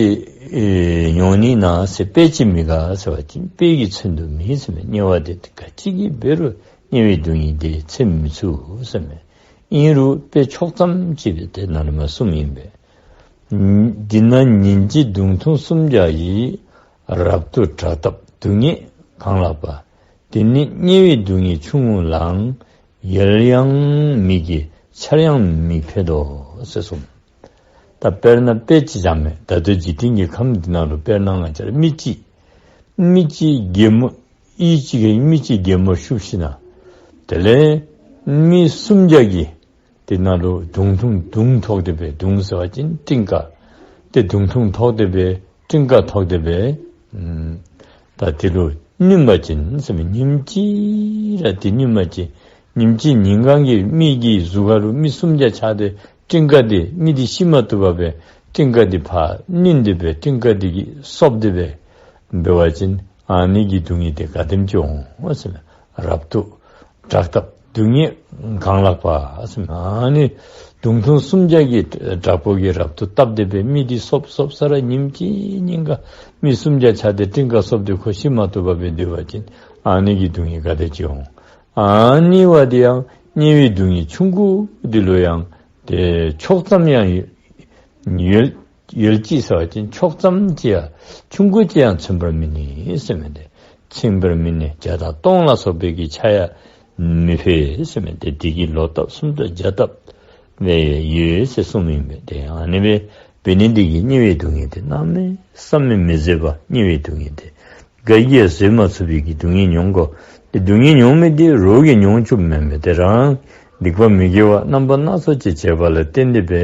ཨེ་མྱོང་ནི་ན་ཟེར་དཔེ་ཅིག་མི་དགའ་ཟེར་བ་ཅིན་དཔེ་གིས་མཚོན་དུ་མེད་ཟེར་མས། དམྱལ་བ་འདི་ག་ཅི་གིས་འབད་རུང་དམྱལ་བའི་སྡུག་བསྔལ་འདི་ཚད་མི་ཚུགས་ཟེར་མས། ཨིན་རུང་དཔེ་ཕྱོགས་ཙམ་ཅིག་སྦེ་ཏེ་ནཱ་ལས་མར་གསུངམ་ཨིན་པས། འདི་ན་ཉིན་གཅིག་མདུང་ཐུང་སུམ་བརྒྱ་ཡིས། རབ་ཏུ་དྲག་བཏབ་སྡུག་བསྔལ་གང་ལགས་པ། དེ་ནི་དམྱལ་བའི་སྡུག་བསྔལ་ཆུང་ངུ་ལའང་། ཡལ་ཡང་མི་བགྱིད་འཆར་ཡང་མི་འཕེལ་དོ་ཟེར་གསུངས། ད་དཔེར་ན་དཔེ་ཅིག་བཞག་མས། ད་ལྟོ་འཇིག་རྟེན་གྱི་ཁམས་འདི་ནང་ལུ་དཔེར་ན་ང་བཅས་ར་མི་གཅིག་མི་གཅིག་སྒྱེ་མོ་གཡུས་གཅིག་གི་མི་གཅིག་སྒྱེ་མོ་ཤུབས་ཞིནམ་ལས་དེ་ལས་མི་སུམ་བརྒྱ་གིས་དེ་ནང་ལུ་མདུང་ཐུང་མདུང་ཐོགས་ཏེ་སྦེ་མདུང་ཟེར་བ་ཅིན་སྤྲིན་དཀར། ཏེ་མདུང་ཐུང་ཐོགས་ཏེ་སྦེ་སྤྲིན་དཀར་ཐོགས་ཏེ་སྦེ་ཨམ་ད་དེ་ལུ་བསྣུན་པ་ཅིན་ཟེར་མི་ཉིནམ་གཅིག་ར་དེ་བསྣུན་པ་ཅིན་ཉིནམ་གཅིག་ཉིན་གང་གི་མི་གི་གཟུགས་ཁར་ལུ་མི་སུམ་བརྒྱ་ཆགས་ཏེ་སྤྲིན་དཀར་དེ་མི་དེ་ཤི་མ་བཏུབ་པར་སྦེ་སྤྲིན་དཀར་དེ་ཕར་བསྣུན་ཏེ་སྦེ་སྤྲིན་དཀར་དེ་གིས་གསོབ་སྟེ་སྦེ་འབད་བ་ཅིན་ཨ་ནི་གི་སྡུག་བསྔལ་དེ་ག་དེམ་ཅིག་འོང་ཟེར་ན་རབ་ཏུ་དྲག་སྟབས་སྡུག་བསྔལ་གང་ལགས་པ་ཟེར་ན། ཨ་ནི་མདུང་ཐུང་སུམ་བརྒྱ་གི་དྲག་པོ་གིས་རབ་ཏུ་བཏབ་སྟེ་སྦེ་མི་དེ་གསོབ་གསོབ་ས་ར་ཉིནམ་གཅིག་ཉིན་གང་མི་སུམ་བརྒྱ་ཆགས་ཏེ་སྤྲིན་དཀར་གསོབ་སྟེ་ཁོ་ཤི་མ་བཏུབ་པར་སྦེ་སྡོད་པ་ཅིན་ཨ་ནི་གི་སྡུག་བསྔལ་ག་དེ་ཅིག་འོང་། ཨ་ནི་བ་དེ་ཡང་དམྱལ་བའི་སྡུག་བསྔལ་ཆུང་ཀུ་དེ་ལུ་ཡང་ཏེ་ཕྱོགས་ཙམ་ཡང་ཡོད་ཡོད་ཅི་ཟེར་བ་ཅིན་ཕྱོགས་ཙམ་ཅིག་ཡང་ཆུང་ཀུ་ཅིག་ཡང་ཚིམ་པར་མི་ནུས་ཟེར་མི་དེ། ཚིམ་པར་མི་ནུས། བརྒྱ་དང་སྟོང་ལ་སོགས་པའི་གི་ཆ་ཡང་མི་འཕེལ་ཟེར་མི་དེ། དེ་གི་ལོ་ལྟབ་སུམ་སྟབས་བརྒྱ་ལྟབ་སྦེ་ཡོད་ཟེར་གསུངམ་ཨིན་པས། ཏེ་ཨ་ནི་སྦེ་འབད་ནི་འདི་གིས་དམྱལ་བའི་སྡུག་བསྔལ་དེ་གནམ་མེད་ས་མེད་མི་བཟོད་པ་དམྱལ་བའི་སྡུག་བསྔལ་དེ། ག་གིས་ཡང་བཟོད་མ་ཚུགས་པའི་གི་སྡུག་བསྔལ་མྱོང་དགོ། ཏེ་སྡུག་བསྔལ་མྱོང་མི་དེ་རོགས་ཀྱིས་མྱོང་བཅུགཔ་མེན་མས། ཏེ་རང་སྡིག་པ་མི་དགེ་བ་རྣམ་པ་སྣ་ཚོགས་ཅིག་བྱས་པ་ལ་བརྟེན་ཏེ་སྦེ་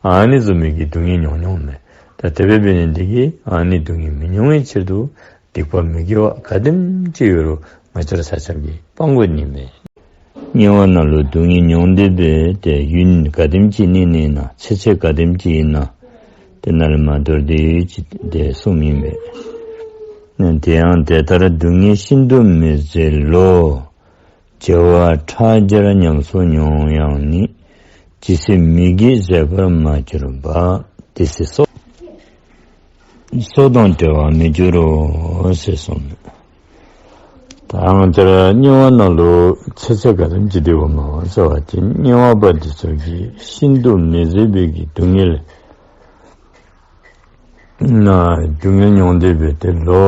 ཨ་ནི་བཟུམ་མའི་གི་སྡུག་བསྔལ་མྱོང་མྱོངམ་མས། ད་དེ་སྦེ་འབད་ནི་འདི་གིས་ཨ་ནི་སྡུག་བསྔལ་མི་མྱོང་བའི་ཕྱིར་དུ་སྡིག་པ་མི་དགེ་བ་ག་དེམ་ཅིག་ཡོད་རུང་ང་བཅས་ར་ཆ་ཁྱབ་ཀྱིས་སྤང་དགོ་ནི་མས། དམྱལ་བ་ནང་ལུ་སྡུག་བསྔལ་མྱོང་སྟེ་སྦེ་ཏེ་ཡུན་ག་དེམ་ཅིག་གནས་ནི་ཨིན་ན་ཚེ་ཚད་ག་དེམ་ཅིག་ཨིན་ན་དེ་ནང་ལས་མར་མདོར་བསྡུས་ཅིག་ཏེ་གསུངམ་ཨིན་པས། དེ་ཡང་དེ་ལྟར་སྡུག་བསྔལ་ཤིན་ཏུ་མི་བཟོད་ལོ། བྱེ་བ་ཕྲག་བརྒྱར་ཉམས་སུ་མྱོང་ཡང་ནི། ཇི་སྲིད་མི་བགྱིད་བཟོད་པར་མ་གྱུར་པ། དེ་སྲིད་སྲོག་སྲོག་དང་བྲལ་བར་མི་འགྱུར་རོ་ཟེར་གསུངས་མས། ད་ང་བཅས་ར་དམྱལ་བ་ནང་ལུ་ཚེ་ཚད་ག་དེམ་ཅིག་སྡོདཔ་སྨོ་ཟེར་བ་ཅིན་དམྱལ་བ་པ་འདི་ཚུ་གིས་ཤིན་ཏུ་མི་བཟོད་པའི་གི་སྡུག་བསྔལ་ན་སྡུག་བསྔལ་མྱོང་སྟེ་སྦེ་ཏེ་ལོ་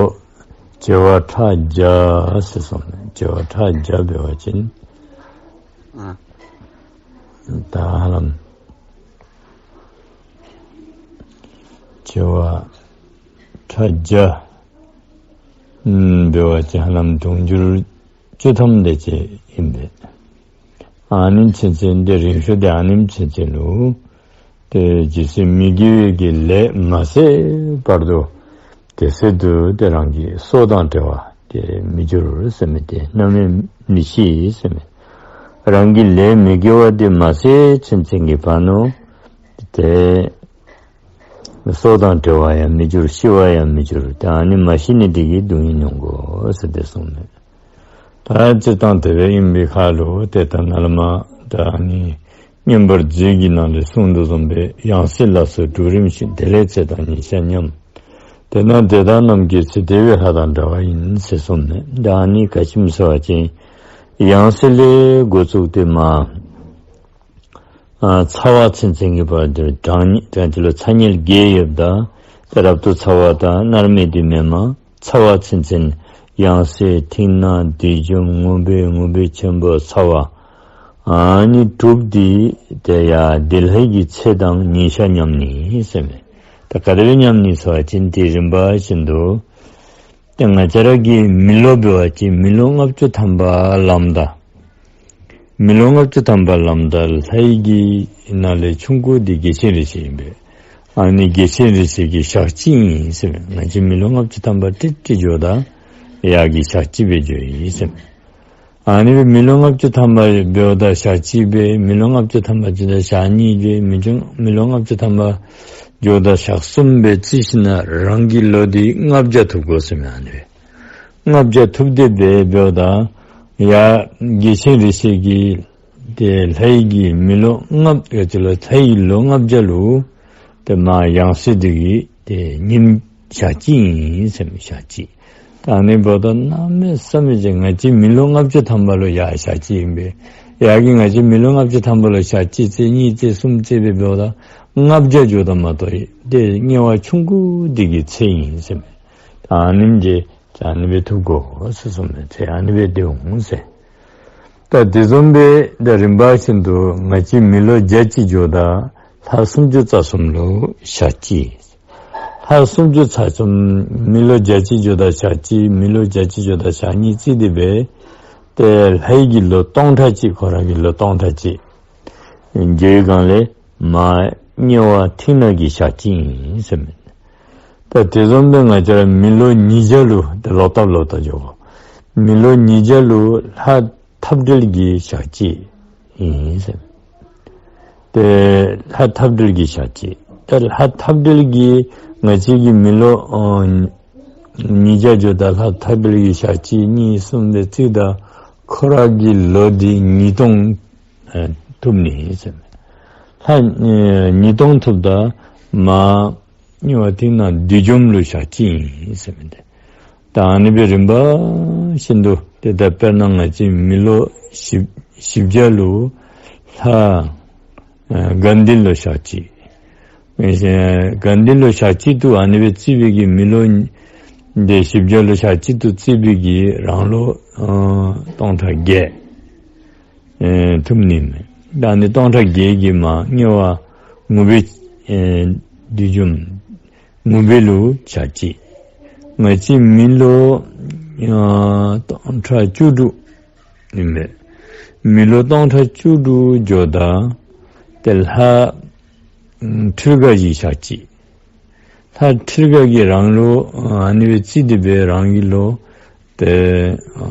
བྱེ་བ་ཕྲག་བརྒྱ་ཟེར་གསུངས་མས། བྱེ་བ་ཕྲག་བརྒྱ་འབད་བ་ཅིན་ཨ་ད་ཧ་ལམ་བྱེ་བ་ཕྲག་བརྒྱ་ཨམ་འབད་བ་ཅིན་ཧ་ལམ་དུང་ཕྱུར་བཅུ་ཐམ་དེ་ཅིག་ཨིན་པས། ཨ་ནི་ཚུན་ཚོད་འདི་རིང་ཤོས་འདི་ཨ་ནི་ཚུན་ཚོད་ལུ་ཏེ་ཇི་སྲིད་མི་དགེ་བའི་གི་ལས་མ་ཟད་བར་དུ་དེ་སྲིད་དུ་ཏེ་རང་གི་སྲོག་དང་བྲལ་བར་ཏེ་མི་འགྱུར་ཟེར་མི་དེ་རྣམ་སྨིན་མི་ཤེས་ཟེར་མི་རང་གི་ལས་མི་དགེ་བ་དེ་མ་ཟད་ཚུན་ཚོད་ཀྱི་བར་ན་ཏེ་སྲོག་དང་བྲལ་བར་ཡང་མི་འགྱུར། ཤི་བར་ཡང་མི་འགྱུར། ཏེ་ཨ་ནི་མ་ཤི་ནི་དེ་གིས་སྡུག་བསྔལ་མྱོང་དགོ་ཟེར་ཏེ་གསུངས་མས། ད་སྤྱིར་བཏང་དེ་སྦེ་ཨིན་པའི་ཁར་ལུ་ཏེ་ད་ནཱ་ལས་མར་ད་ཨ་ནི་མངོན་པར་མཛོད་ཀྱི་ནང་ལས་གསུངས་དོ་བཟུམ་སྦེ་ཡང་སྲིད་ལ་སོགས་དྲུག་རིམ་བཞིན། དེ་ལས་ཚེ་དང་ཉིན་ཞག་མཉམ། དེས་ན་དེ་དག་རྣམས་ཀྱི་ཚེ་བདེ་བའི་ལྷ་དང་འདྲ་བ་ཡིན་ཟེར་གསུངས་མས། ད་ཨ་ནི་ག་ཅི་སྨོ་ཟེར་བ་ཅིན་ཡང་སྲིད་ལས་འགོ་བཙུགས་ཏེ་མར་ཨ་ཚ་བ་ཚུན་ཚོད་ཀྱི་བར་དུ་གྲང་ཉི་གྲང་ཉི་ལུ་ཚ་དམྱལ་བརྒྱད་ཡོདཔ་ད་ཏེ་རབ་ཏུ་ཚ་བ་དང་མནར་མེད་དེ་མེན་མས། ཚ་བ་ཚུན་ཚོད་ཡང་སྲིད་མཐིང་ནག་བདུད་འཇོམས་ངུ་འབོད་ངུ་འབོད་ཆེན་པོ་ཚ་བ་ཨ་ནི་དྲུག་འདི་ཏེ་ཡ་དེ་ལྷའི་གི་ཚེ་དང་ཉིན་ཞག་མཉམ་ནི་ཟེར་མས། ད་ག་དེ་སྦེ་མཉམ་ནི་ཟེར་བ་ཅིན་ཏེ་རིམ་པ་བཞིན་དུ་ཏེ་ང་བཅས་ར་གི་མི་ལོ་འབད་བ་ཅིན་མི་ལོ་ལྔ་བཅུ་ཐམ་པ་ལངམ་ད་མི་ལོ་ལྔ་བཅུ་ཐམ་པ་ལངམ་ད་ལྷའི་གི་ནང་ལས་ཆུང་ཀུ་འདི་རྒྱལ་ཆེན་རིགས་བཞི་ཨིན་པས། ཨ་ནི་རྒྱལ་ཆེན་རིགས་བཞི་གི་ཞག་གཅིག་ཨིན་ཟེར་མས། ང་བཅས་མི་ལོ་ལྔ་བཅུ་ཐམ་པ་ཏིག་ཏིག་འགྱོཝ་ད་ཡར་གྱི་ཞག་གཅིག་སྦེ་འགྱོཝ་ཨིན་ཟེར་མས། ཨ་ནི་སྦེ་མི་ལོ་ལྔ་བཅུ་ཐམ་པ་འབདཝ་ད་ཞག་གཅིག་སྦེ་མི་ལོ་ལྔ་བཅུ་ཐམ་པ་འགྱོཝ་ད་ཞག་གཉིས་སྦེ་མི་ལོ་མི་ལོ་ལྔ་བཅུ་ཐམ་པ་འགྱོཝ་ད་ཞག་གསུམ་སྦེ་རྩིས་ཞིནམ་ལས་རང་གི་ལོ་འདི་ལྔ་བརྒྱ་ཐུབ་དགོ་ཟེར་མས། ཨ་ནི་སྦེ་ལྔ་བརྒྱ་ཐུབ་སྟེ་སྦེ་འབདཝ་ད་ཡར་རྒྱལ་ཆེན་རིགས་བཞི་གི་ཏེ་ལྷའི་གི་མི་ལོ་ལྔ་བརྒྱ་ལུ་ལྷའི་ལོ་ལྔ་བརྒྱ་ལུ་ཏེ་མར་ཡང་སྲིད་འདི་གི་ཏེ་ཉིནམ་ཞག་གཅིག་ཨིན་ཟེར་མས། ཞག་གཅིག། ད་ཨ་ནི་འབདཝ་ད་གནམ་མེད་ས་མེད་ཅིག་ང་བཅས་མི་ལོ་ལྔ་བཅུ་ཐམ་པ་ལུ་ཡར་ཞག་གཅིག་ཨིན་པས། ཡར་གྱི་ང་བཅས་མི་ལོ་ལྔ་བཅུ་ཐམ་པ་ལུ་ཞག་གཅིག་བརྩི་གཉིས་བརྩི་གསུམ་བརྩི་སྦེ་འབདཝ་ད་ལྔ་བརྒྱ་འགྱོཝ་ད་མ་གཏོགས་ཏེ་དམྱལ་བ་ཆུང་ཀུ་འདི་གི་ཚེ་ཨིན་ཟེར་མས། ད་ཨ་ནེམ་ཅིག་ ཨ་ནི་སྦེ་ཐུབ་དགོ་ཟེར་གསུངས་མས། ཚེ་ཨ་ནི་སྦེ་འདི་འོང་ཟེར། ད་དེ་བཟུམ་སྦེ་ད་རིམ་པ་བཞིན་དུ་ང་བཅས་མི་ལོ་བརྒྱ་གཅིག་འགྱོཝ་ད་ལྷ་སུམ་ཅུ་རྩ་གསུམ་ལུ་ཞག་གཅིག། ལྷ་སུམ་ཅུ་རྩ་གསུམ་མི་ལོ་བརྒྱ་གཅིག་འགྱོཝ་ད་ཞག་གཅིག། མི་ལོ་བརྒྱ་གཅིག་འགྱོཝ་ད་ཞག་གཉིས་བརྩིས་ཏེ་སྦེ་ཏེ་ལྷའི་གི་ལོ་སྟོང་ཕྲག་གཅིག། ཁོ་ར་གི་ལོ་སྟོང་ཕྲག་གཅིག་འགྱོ་བའི་སྒང་ལས་མར་དམྱལ་བ་མཐིང་ནག་གི་ཞག་གཅིག་ཨིན་ཟེར་མས། ད་དེ་བཟུམ་སྦེ་ང་བཅས་ར་མི་ལོ་ཉིས་བརྒྱ་ལུ་ད་ལོག་ལྟབ་ལོག་ལྟབ་འགྱོ་དགོ། མི་ལོ་ཉིས་བརྒྱ་ལུ་ལྷ་འཐབ་བྲལ་གྱི་ཞག་གཅིག་ཨིན་ཟེར། ཏེ་ལྷ་འཐབ་བྲལ་གྱི་ཞག་གཅིག། ད་ལྷ་འཐབ་བྲལ་གྱི་ང་བཅས་ཀྱི་མི་ལོ་ཨ་ཉིས་བརྒྱ་འགྱོཝ་ད་ལྷ་འཐབ་བྲལ་གྱི་ཞག་གཅིག་གཉིས་གསུམ་སྦེ་བརྩིཝ་ད་ཁོ་ར་གི་ལོ་འདི་ཉིས་སྟོང་ཨ་ཐུབ་ནི་ཨིན་ཟེར། ལྷ་ཨ་ཉིས་སྟོང་ཐུབ་ད་མར་དམྱལ་བ་མཐིང་ནག་བསྡུས་འཇོམས་ལུ་ཞག་གཅིག་ཨིན་ཟེར་མས། ཏེ་ད་ཨ་ནི་སྦེ་རིམ་པ་བཞིན་དུ་ཏེ་ད་དཔེར་ན་ང་བཅས་མི་ལོ་བཞི་བཞི་བརྒྱ་ལུ་ལྷ་ཨ་དགའ་ལྡན་ལུ་ཞག་གཅིག། ཨེ་དགའ་ལྡན་ལུ་ཞག་གཅིག་ཏུ་ཨ་ནི་སྦེ་བརྩིས་པའི་གི་མི་ལོ་འདི་བཞི་བརྒྱ་ལུ་ཞག་གཅིག་ཏུ་བརྩིས་པའི་གི་རང་ལོ་ཨ་སྟོང་ཕྲག་བརྒྱད་ཨེ་ཐུབ་ནི་མས། ད་ཨ་ནི་སྟོང་ཕྲག་བརྒྱད་ཀྱི་མར་དམྱལ་བ་ངུ་བའི་ཨེ་བསྡུས་འཇོམས་ངུ་བའི་ལུ་ཞག་གཅིག། ང་བཅས་མི་ལོ་ཨ་སྟོང་ཕྲག་བཅུ་དྲུག་ཨིན་མས། མི་ལོ་སྟོང་ཕྲག་བཅུ་དྲུག་འགྱོཝ་ད་ཏེ་ལྷ་ཨམ་ཁྲི་ཀ་གི་ཞག་གཅིག། ལྷ་ཁྲི་ཀ་གི་རང་ལོ་ཨ་ནི་སྦེ་བརྩིས་ཏེ་སྦེ་རང་གི་ལོ་ཏེ་ཨ་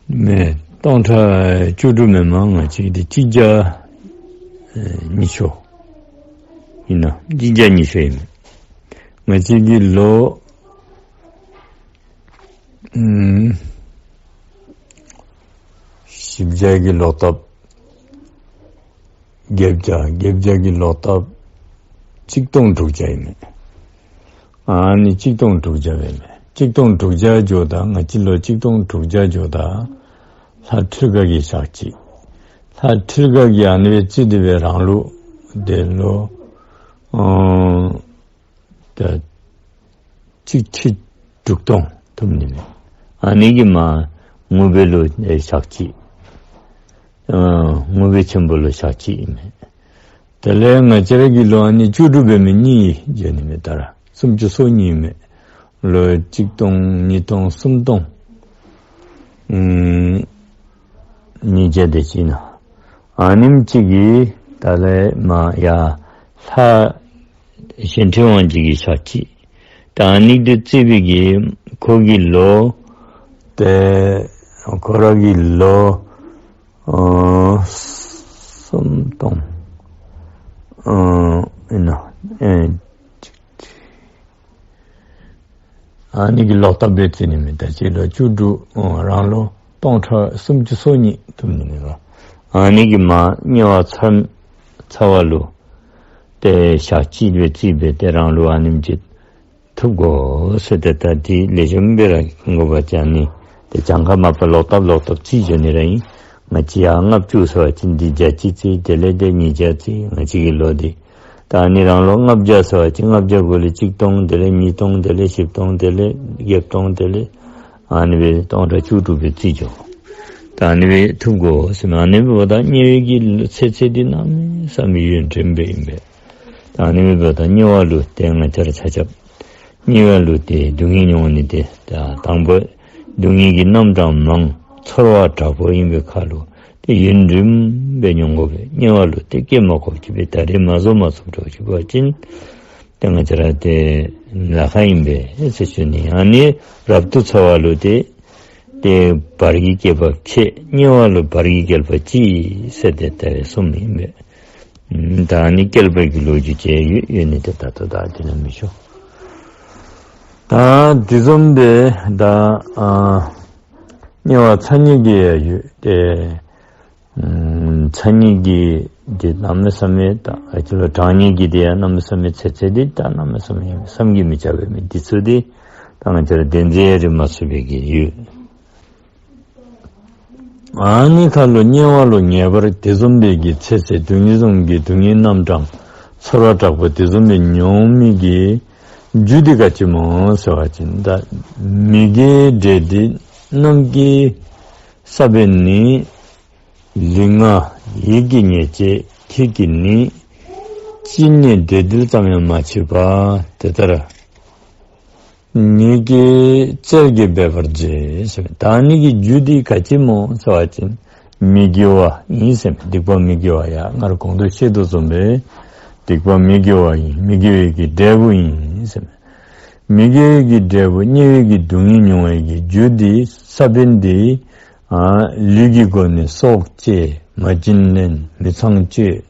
མེན་སྟོང་ཕྲག་བཅུ་དྲུག་མེན་མས། ང་བཅས་འདི་གཅིག་བརྒྱ་ཨེ་ཉི་ཤུ་ཨིན་ན། གཅིག་བརྒྱ་ཉི་ཤུ་ཨིན་མས། ང་བཅས་ཀྱི་ལོ་ཨམ་བཞི་བརྒྱ་གི་ལོག་ལྟབ་བརྒྱད་བརྒྱ་བརྒྱད་བརྒྱ་གི་ལོག་ལྟབ་གཅིག་སྟོང་དྲུག་བརྒྱ་ཨིན་མས། ཨ་ནི་གཅིག་སྟོང་དྲུག་བརྒྱ་སྦེ་མས། གཅིག་སྟོང་དྲུག་བརྒྱ་འགྱོཝ་ད་ང་བཅས་ལོ་གཅིག་སྟོང་དྲུག་བརྒྱ་འགྱོཝ་ད་ལྷ་ཁྲི་ཀ་གི་ཞག་གཅིག། ལྷ་ཁྲི་ཀ་གི་ཨ་ནི་སྦེ་བརྩིས་ཏེ་སྦེ་རང་ལུ་ཏེ་ལོ་ཨ་ད་གཅིག་ཁྲི་དྲུག་སྟོང་ཐུབ་ནི་མས། ཨ་ནི་གི་མར་ངུ་བའི་ལུ་ཨེ་ཞག་གཅིག། ཨ་ངུ་བའི་ཆེན་པོ་ལུ་ཞག་གཅིག་ཨིན་མས། དེ་ལས་ང་བཅས་ར་གི་ལོ་ཨ་ནི་བཅུ་དྲུག་འབད་མི་གཉིས་འགྱོ་ནི་མས། ད་ར་སུམ་ཅུ་སོ་གཉིས་མས། ལོ་གཅིག་སྟོང་ཉིས་སྟོང་སུམ་སྟོང་ཨམ་ཉིས་བརྒྱ་དེ་ཅིག་ཨིན་ན། ཨ་ནེམ་ཅིག་གིས་ད་ལས་མར་ཡར་ལྷ་གཞན་ཕྲིན་དབང་ཅིག་གི་ཞག་གཅིག། ད་ཨ་ནི་འདི་བརྩིས་པའི་གི་ཁོ་གི་ལོ་ཏེ་ཁོ་ར་གི་ལོ་ཨ་སུམ་སྟོང་ཨ་ཨིན་ན། ཨེ་ཨ་ནི་གི་ལོག་ལྟབ་སྦེ་བརྩི་ནི་མས། ད་ཅི་ལོ་བཅུ་དྲུག་ཨ་རང་ལོ་སྟོང་ཕྲག་སུམ་ཅུ་སོ་གཉིས་ཐུབ་ནི་མས་པ། ཨ་ནི་གི་མར་དམྱལ་བ་ཚ་ཚ་བ་ལུ་ཏེ་ཞག་གཅིག་སྦེ་བརྩིས་སྦེ་ཏེ་རང་ལུ་ཨ་ནེམ་ཅིག་ཐུབ་དགོ་ཟེར། ཏེ་ད་འདི་ལེགས་ཤོམ་སྦེ་ར་མཁྱེན་དགོ་པ་ཅིན་ཨ་ནི་ཏེ་གྱངས་ཁ་མ་པ་ལོག་ལྟབ་ལོག་ལྟབ་བརྩི་འགྱོ་ནི་ར་ཨིན། ང་བཅས་ཡར་ལྔ་བཅུ་ཟེར་བ་ཅིན་འདི་བརྒྱ་གཅིག་བརྩི། དེ་ལས་ཏེ་ཉིས་བརྒྱ་བརྩི། ང་བཅས་ཀྱི་ལོ་འདི་ད་ཨ་ནི་རང་ལོ་ལྔ་བརྒྱ་ཟེར་བ་ཅིན་ལྔ་བརྒྱ་གུ་ལས་གཅིག་སྟོང་དེ་ལས་ཉིས་སྟོང་དེ་ལས་བཞི་སྟོང་དེ་ལས་བརྒྱད་སྟོང་དེ་ལས་ཨ་ནི་སྦེ་སྟོང་ཕྲག་བཅུ་དྲུག་སྦེ་བརྩི་འགྱོ། ད་ཨ་ནི་སྦེ་ཐུབ་དགོ་ཟེར་མས། ཨ་ནི་འབདཝ་ད་དམྱལ་བའི་གི་ཚེ་ཚད་འདི་གནམ་མེད་ས་མེད་ཡུན་རིངམོ་སྦེ་ཨིན་པས། ད་ཨ་ནི་འབདཝ་ད་དམྱལ་བ་ལུ་ཏེ་ང་བཅས་ར་ཆ་ཁྱབ་དམྱལ་བ་ལུ་ཏེ་སྡུག་བསྔལ་མྱོང་ནི་འདི་ད་དང་པ་སྡུག་བསྔལ་གྱི་རྣམ་གྲངས་མང་ཚོར་བ་དྲག་པོ་ཨིན་པའི་ཁར་ལུ་ཏེ་ཡུན་རིངམོ་སྦེ་མྱོང་དགོ་པས། དམྱལ་བ་ལུ་ཏེ་སྐྱེ་མ་དགོཔ་ཅིག་སྦེ་ད་རེས་མ་བཟོ་མ་ཚུགསཔ་འདྲཝ་ཅིག་འབད་བ་ཅིན་ཏེ་ང་བཅས་ར་ཏེ་ལཱ་ཁག་ཨིན་པས་ཟེར་ཞུ་ནི། ཨ་ནི་རབ་ཏུ་ཚ་བ་ལུ་ཏེ་ཏེ་བར་གྱི་བསྐལ་པ་ཕྱེད། དམྱལ་བ་ལུ་བར་གྱི་བསྐལ་པ་གཅིག་ཟེར་ཏེ་ད་རེས་གསུངམ་ཨིན་པས། ཨམ་ད་ཨ་ནི་བསྐལ་པ་གི་ལོ་རྒྱུས་ཅིག་ཡོད་ཡོད་ནི་ཏེ་ད་ལྟོ་ད་འདི་ནང་མི་ཞུ། ད་འདི་བཟུམ་སྦེ་ད་ཨ་དམྱལ་བ་ཚ་སྙིགས་ཀྱི་ཡང་ཡོད་དེ། ཨམ་ཚ་སྙིགས་ཀྱི་འདི་གནམ་མེད་ས་མེད་ད་ཨ་ཅི་ལོ་གྲང་སྙིགས་ཀྱི་འདི་ཡང་གནམ་མེད་ས་མེད་ཚེ་ཚད་འདི་ད་གནམ་མེད་ས་མེད་བསམ་གྱིས་མི་ཁྱབ་པའི་མི་འདི་ཚུ་འདི་ད་ང་བཅས་ར་བདེན་རྫུན་རེ་མ་ཚུགས་པའི་གི་ཡོད། ཨ་ནི་ཁར་ལུ་དམྱལ་བ་ལུ་ངེས་པར་དེ་བཟུམ་སྦེ་གི་ཚེ་ཚད་སྡུག་བསྔལ་བཟུམ་གྱི་སྡུག་བསྔལ་རྣམ་གྲངས་ཚོར་བ་དྲག་པོ་དེ་བཟུམ་སྦེ་མྱོང་མི་གི་ རྒྱུ་འདི་ག་ཅི་སྨོ་ཟེར་བ་ཅིན་ད་མི་དགེ་འབྲས་འདི་རྣམས་ཀྱི་ས་བོན་ནི། ལུས་ངག་ཡིད་ཀྱི་ཉེས་བྱས་ཁྱེད་ཀྱིས་ནི། ཅི་ནས་འདོད་འདོད་ཙམ་ཡང་མ་མཆིས་པ། དེ་ལྟར་ཉིད་ཀྱི་རྩལ་གྱིས་འབད་པར་མཛོད་ཟེར། ད་ནི་གི་རྒྱུ་འདི་ག་ཅི་སྨོ་ཟེར་བ་ཅིན་མི་དགེ་བ་ཨིན་ཟེར། སྡིག་པ་མི་དགེ་བ་ཡང་ང་ར་གོང་དུ་བཤད་དོ་བཟུམ་སྦེ་སྡིག་པ་མི་དགེ་བ་ཨིན། མི་དགེ་བའི་གི་འབྲས་བུ་ཨིན་ཟེར། མི་དགེ་བའི་གི་འབྲས་བུ་དམྱལ་བའི་གི་སྡུག་བསྔལ་མྱོང་བའི་གི་རྒྱུ་འདི་ས་བོན་འདི་ཨ་ལུས་ཀྱི་སྒོ་ནས་སྲོག་བཅད། མ་བྱིན་ལེན། མི་ཚངས་སྤྱོད།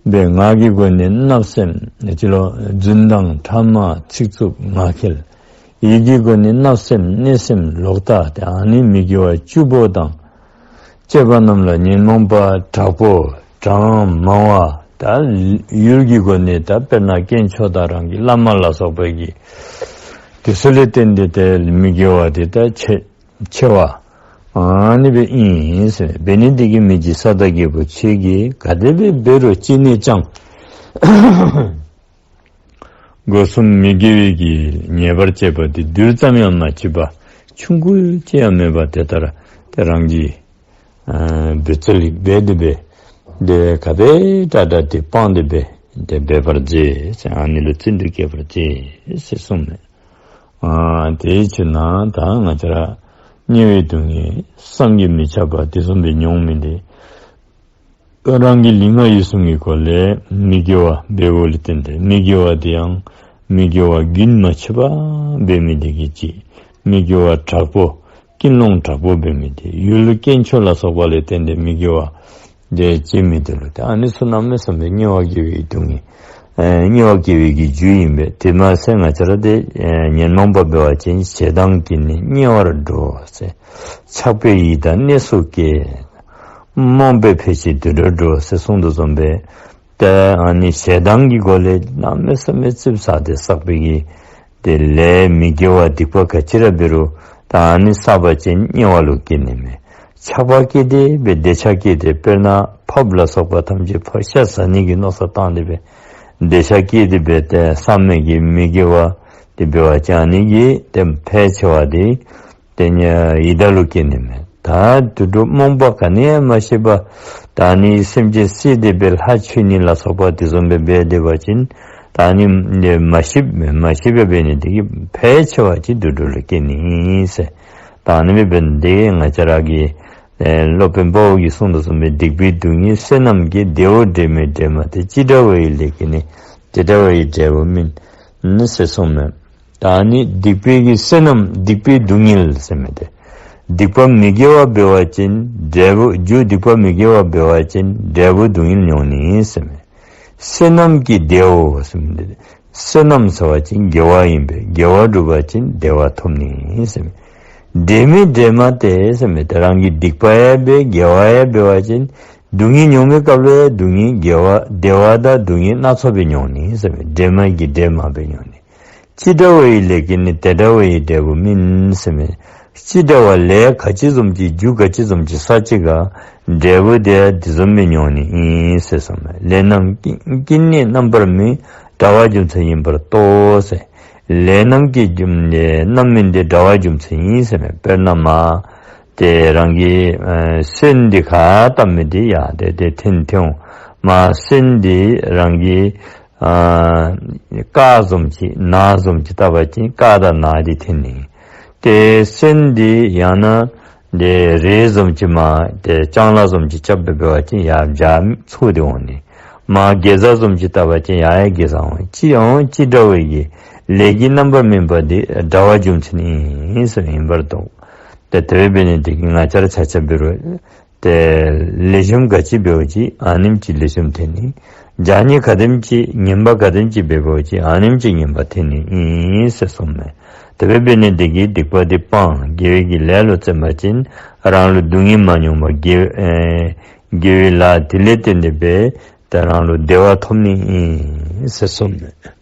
སྦེ་ངག་གི་སྒོ་ནས་བརྣབ་སེམས་ཅི་ལོ་རྫུན་དང་ཕྲ་མ་ཚིག་རྩུབ་ངག་འཁྱལ། ཡིད་ཀྱི་སྒོ་ནས་བརྣབ་སེམས་གནོད་སེམས་ལོག་ལྟ། ཏེ་ཨ་ནི་མི་དགེ་བ་བཅུ་པོ་དང་བཅས་པ་རྣམས་ལ་ཉོན་མོངས་པ་དྲག་པོ་གྲངས་མང་བ། ད་ཡུལ་གྱི་སྒོ་ནས་ད་དཔེར་ན་དཀོན་མཆོག་དང་རང་གི་བླ་མ་ལ་སོགས་པ་གི་དེ་ཚུ་ལས་བརྟེན་ཏེ་ཏེ་མི་དགེ་བ་དེ་ད་ཆེ་ཆེ་བ་ཨ་ནི་སྦེ་ཨིན་ཟེར། འབད་ནི་འདི་གིས་མི་འཇིགས་ས་དང་རྒྱལ་པོ་ཁྱེད་ཀྱིས་ག་དེ་སྦེ་འབད་རུང་ཅི་ནས་ཀྱང་སྒོ་གསུམ་མི་དགེ་བའི་གི་ཉེས་པར་སྤྱད་པ་དེ་རྡུལ་ཙམ་ཡང་མ་མཆིས་པ། ཆུང་ཀུ་ཅིག་ཡང་མེད་པ་དེ་ལྟར་ཏེ་རང་གིས་ཨ་འབད་རྩལ་འབད་དེ་སྦེ་དེ་ག་དེ་དྲག་དྲག་དེ་སྤང་སྟེ་སྦེ་དེ་འབད་པར་མཛོད་ཟེར། ཨ་ནི་ལུ་བརྩོན་འགྲུས་བསྐྱེད་པར་མཛོད་ཟེར་གསུངས་མས། ཨ་དེའི་ཕྱིར་ན་ད་ང་བཅས་ར་དམྱལ་བའི་སྡུག་བསྔལ་བསམ་གྱིས་མི་ཁྱབ་པ་དེ་བཟུམ་སྦེ་མྱོང་མི་དེ་རང་གི་ལུས་ངག་ཡིད་གསུམ་གྱི་སྒོ་ལས་མི་དགེ་བ་འབདཝ་ལས་བརྟེན་ཏེ་མི་དགེ་བ་དེ་ཡང་མི་དགེ་བ་རྒྱུན་མ་ཆད་པ་འབད་མི་དེ་གིས་གཅིག། མི་དགེ་བ་དྲག་པོ་ཀུན་སློང་དྲག་པོ་འབད་མི་དེ་ཡུལ་དཀོན་མཆོག་ལ་སོགས་པ་ལས་བརྟེན་ཏེ་མི་དགེ་བ་དེ་སྤྱད་མི་དེ་ལུ་ཏེ་ཨ་ནི་ཚུ་གནམ་མེད་ས་མེད་དམྱལ་བ་དགེ་བའི་སྡུག་བསྔལ་ཨེ་དམྱལ་བ་དགེ་བའི་གི་རྒྱུ་ཨིན་པས། དེ་མ་ཚད་ང་བཅས་ར་དེ་ཨེ་ཉོན་མོངས་པ་འབད་བ་ཅིན་ཞེ་སྡང་གིས་ནི་དམྱལ་བར་འགྲོ་ཟེར། ཆགས་པས་ཡི་དྭགས་གནས་སུ་སྐྱེ། རྨོངས་པས་ཕལ་ཆེར་དུད་འགྲོར་འགྲོ་ཟེར་གསུངས་དོ་བཟུམ་སྦེ་ཏེ་ཨ་ནི་ཞེ་སྡང་གི་སྒོ་ལས་གནམ་མེད་ས་མེད་ཙིགཔ་ཟ་སྟེ་བསགས་པའི་གི་དེ་ལས་མི་དགེ་བ་སྡིག་པ་ག་ཅི་ར་འབད་རུང་ད་ཨ་ནི་བསགས་པ་ཅིན་དམྱལ་བ་ལུ་སྐྱེ་ནི་མས། ཆགས་པ་སྐྱེས་ཏེ་སྦེ་འདོད་ཆགས་སྐྱེས་ཏེ་དཔེར་ན་ཕགཔ་ལ་སོགས་པ་ཐམས་ཅད་ཕགཔ་ཤ་ཟ་ནི་གི་མནོ་བསམ་བཏང་སྟེ་སྦེ་འདོད་ཆགས་སྐྱེས་ཏེ་སྦེ་ཏེ་བསམ་མི་གི་མི་དགེ་བ་དེ་འབད་བ་ཅིན་ཨ་ནི་གི་དེ་ཕལ་ཆེ་བ་དེ་དེ་ནི་ཡི་དྭགས་ལུ་སྐྱེ་ནི་མས། ད་དུད་འགྲོ་རྨོངས་པ་ག་ནི་ཡང་མ་ཤེས་པ་ད་ཨ་ནི་སེམས་ཅན་བསད་དེ་སྦེ་ལྷ་མཆོད་ནི་ལ་སོགས་པ་དེ་བཟུམ་སྦེ་འབད་དེ་འབད་བ་ཅིན་ད་ཨ་ནི་མ་ཤེས་མ་ཤེས་པ་འབད་ནི་དེ་གིས་ཕལ་ཆེ་བ་ཅིག་དུད་འགྲོ་ལུ་སྐྱེ་ནི་ཨིན་ཟེར། ད་ཨ་ནི་སྦེ་འབད་ནི་དེ་གིས་ང་བཅས་ར་གི་ཨེ་སློབ་དཔོན་དཔའ་བོ་གིས་གསུངས་དོ་བཟུམ་སྦེ་སྡིག་པའི་སྡུག་བསྔལ་བསོད་ནམས་ཀྱི། དེ་བོ་འདྲེས་མའི་འདྲེས་མ་སྟེ། ཅི་འདྲ་བ་ཡི་ལས་ཀྱིས་ནི། དེ་འདྲ་བ་ཡི་འབྲས་བུ་སྨིན་ནི་ཟེར་གསུངས་མས། ད་ནི་སྡིག་པའི་གི་བསོད་ནམས་སྡིག་པའི་སྡུག་བསྔལ་ཟེར་མི་དེ། སྡིག་པ་མི་དགེ་བ་འབད་བ་ཅིན་འབྲས་བུ་རྒྱུ་སྡིག་པ་མི་དགེ་བ་འབད་བ་ཅིན་འབྲས་བུ་སྡུག་བསྔལ་མྱོང་ནི་ཟེར་མས། བསོད་ནམས་ཀྱི་དེའོ་ཟེར་མི་དེ། བསོད་ནམས་ཟེར་བ་ཅིན་དགེ་བ་ཨིན་པས། དགེ་བ་བསྒྲུབ་པ་ཅིན་བདེ་བ་ཐོབ་ནི་ཟེར་མས། འདྲེས་མའི་འདྲེས་མ་སྟེ་ཟེར་མི་དེ་རང་གི་སྡིག་པ་ཡང་འབད་དགེ་བ་ཡང་འབད་བ་ཅིན་སྡུག་བསྔལ་མྱོང་མི་སྐབས་ལུ་ཡང་སྡུག་བསྔལ་དགེ་བ་བདེ་བ་དང་སྡུག་བསྔལ་སྣ་ཚོགས་སྦེ་མྱོང་ནི་ཟེར་མས། འདྲེས་མ་གི་འདྲེས་མ་སྦེ་མྱོང་ནི། ཅི་འདྲ་བ་ཡི་ལས་ཀྱིས་ནི། དེ་འདྲ་བ་ཡི་འབྲས་བུ་སྨིན་ཟེར་མས། ཅི་འདྲ་བ་ལས་ག་ཅི་བཟུམ་ཅིག་རྒྱུ་ག་ཅི་བཟུམ་ཅིག་བསགས་ཅི་ག་འབྲས་བུ་དེ་དེ་བཟུམ་སྦེ་མྱོང་ནི་ཨིན་ཟེར་གསུངས་མས། ལས་རྣམས་ཀྱི་ཀྱིས་ནི་རྣམ་པར་སྨིན། འདྲ་བ་རྒྱུ་མཚན་ཡིན་པར་རྟོགས་ཟེར། ལས་རྣམས་ཀྱི་རྒྱུ་རྣམ་སྨིན་དེ་འདྲ་བ་རྒྱུ་མཚན་ཡིན་ཟེར་མས། དཔེར་ན་མ་དེ་རང་གི་ཨ་སོན་འདི་ཁ་བཏབ་མི་དེ་ཡར་དེ་དེ་འཐེན་འཐེན་འོང་། མ་སོན་འདི་རང་གི་ཨ་ཀ་བཟུམ་ཅིག་ན་བཟུམ་ཅིག་བཏབ་པ་ཅིན་ཀ་དང་ན་འདི་འཐེན་ནི། དེ་སོན་འདི་ཡང་ན་དེ་རེ་བཟུམ་ཅིག་མ་དེ་ལྕང་ལཱ་བཟུམ་ཅིག་རྐྱབ་སྦེ་འབད་བ་ཅིན་ཡར་འཇའ་ཚུ་དེ་འོང་ནི། མ་གེ་ཛ་བཟུམ་ཅིག་བཏབ་པ་ཅིན་ཡར་ཡང་གེ་ཛ་འོང་། ཅི་ཡང་ཅི་འདྲ་བའི་གི་ལས་ཀྱི་རྣམ་པར་སྨིན་པ་དེ་འདྲ་བ་རྒྱུ་མཚན་ཨིན་ཟེར་ཡིན་པར་རྟོགས། དེ་དེ་སྦེ་འབད་ནི་དེ་གིས་ང་བཅས་ར་ཆ་ཁྱབ་འབད་རུང་དེ་ལེགས་ཤོམ་ག་ཅི་འབདཝ་ཅིག་ཨ་ནེམ་ཅིག་ལེགས་ཤོམ་འཐོན་ནི། བྱ་ངན་ག་དེམ་ཅིག་ངན་པ་ག་དེམ་ཅིག་འབད་འབདཝ་ཅིག་ཨ་ནེམ་ཅིག་ངན་པ་འཐོན་ནི་ཨིན་ཟེར་གསུངས་མས། དེ་སྦེ་འབད་ནི་དེ་གིས་སྡིག་པ་དེ་སྤང་དགེ་བའི་གི་ལས་ལུ་བརྩོན་པ་ཅིན་རང་ལུ་སྡུག་བསྔལ་མ་མྱོང་བར་དགེ་ཨེ་དགེ་བའི་ལཱ་དེ་ལས་བརྟེན་ཏེ་སྦེ་ཏེ་རང་ལུ་བདེ་བ་ཐོབ་ནི་ཨིན་ཟེར་གསུངས་མས།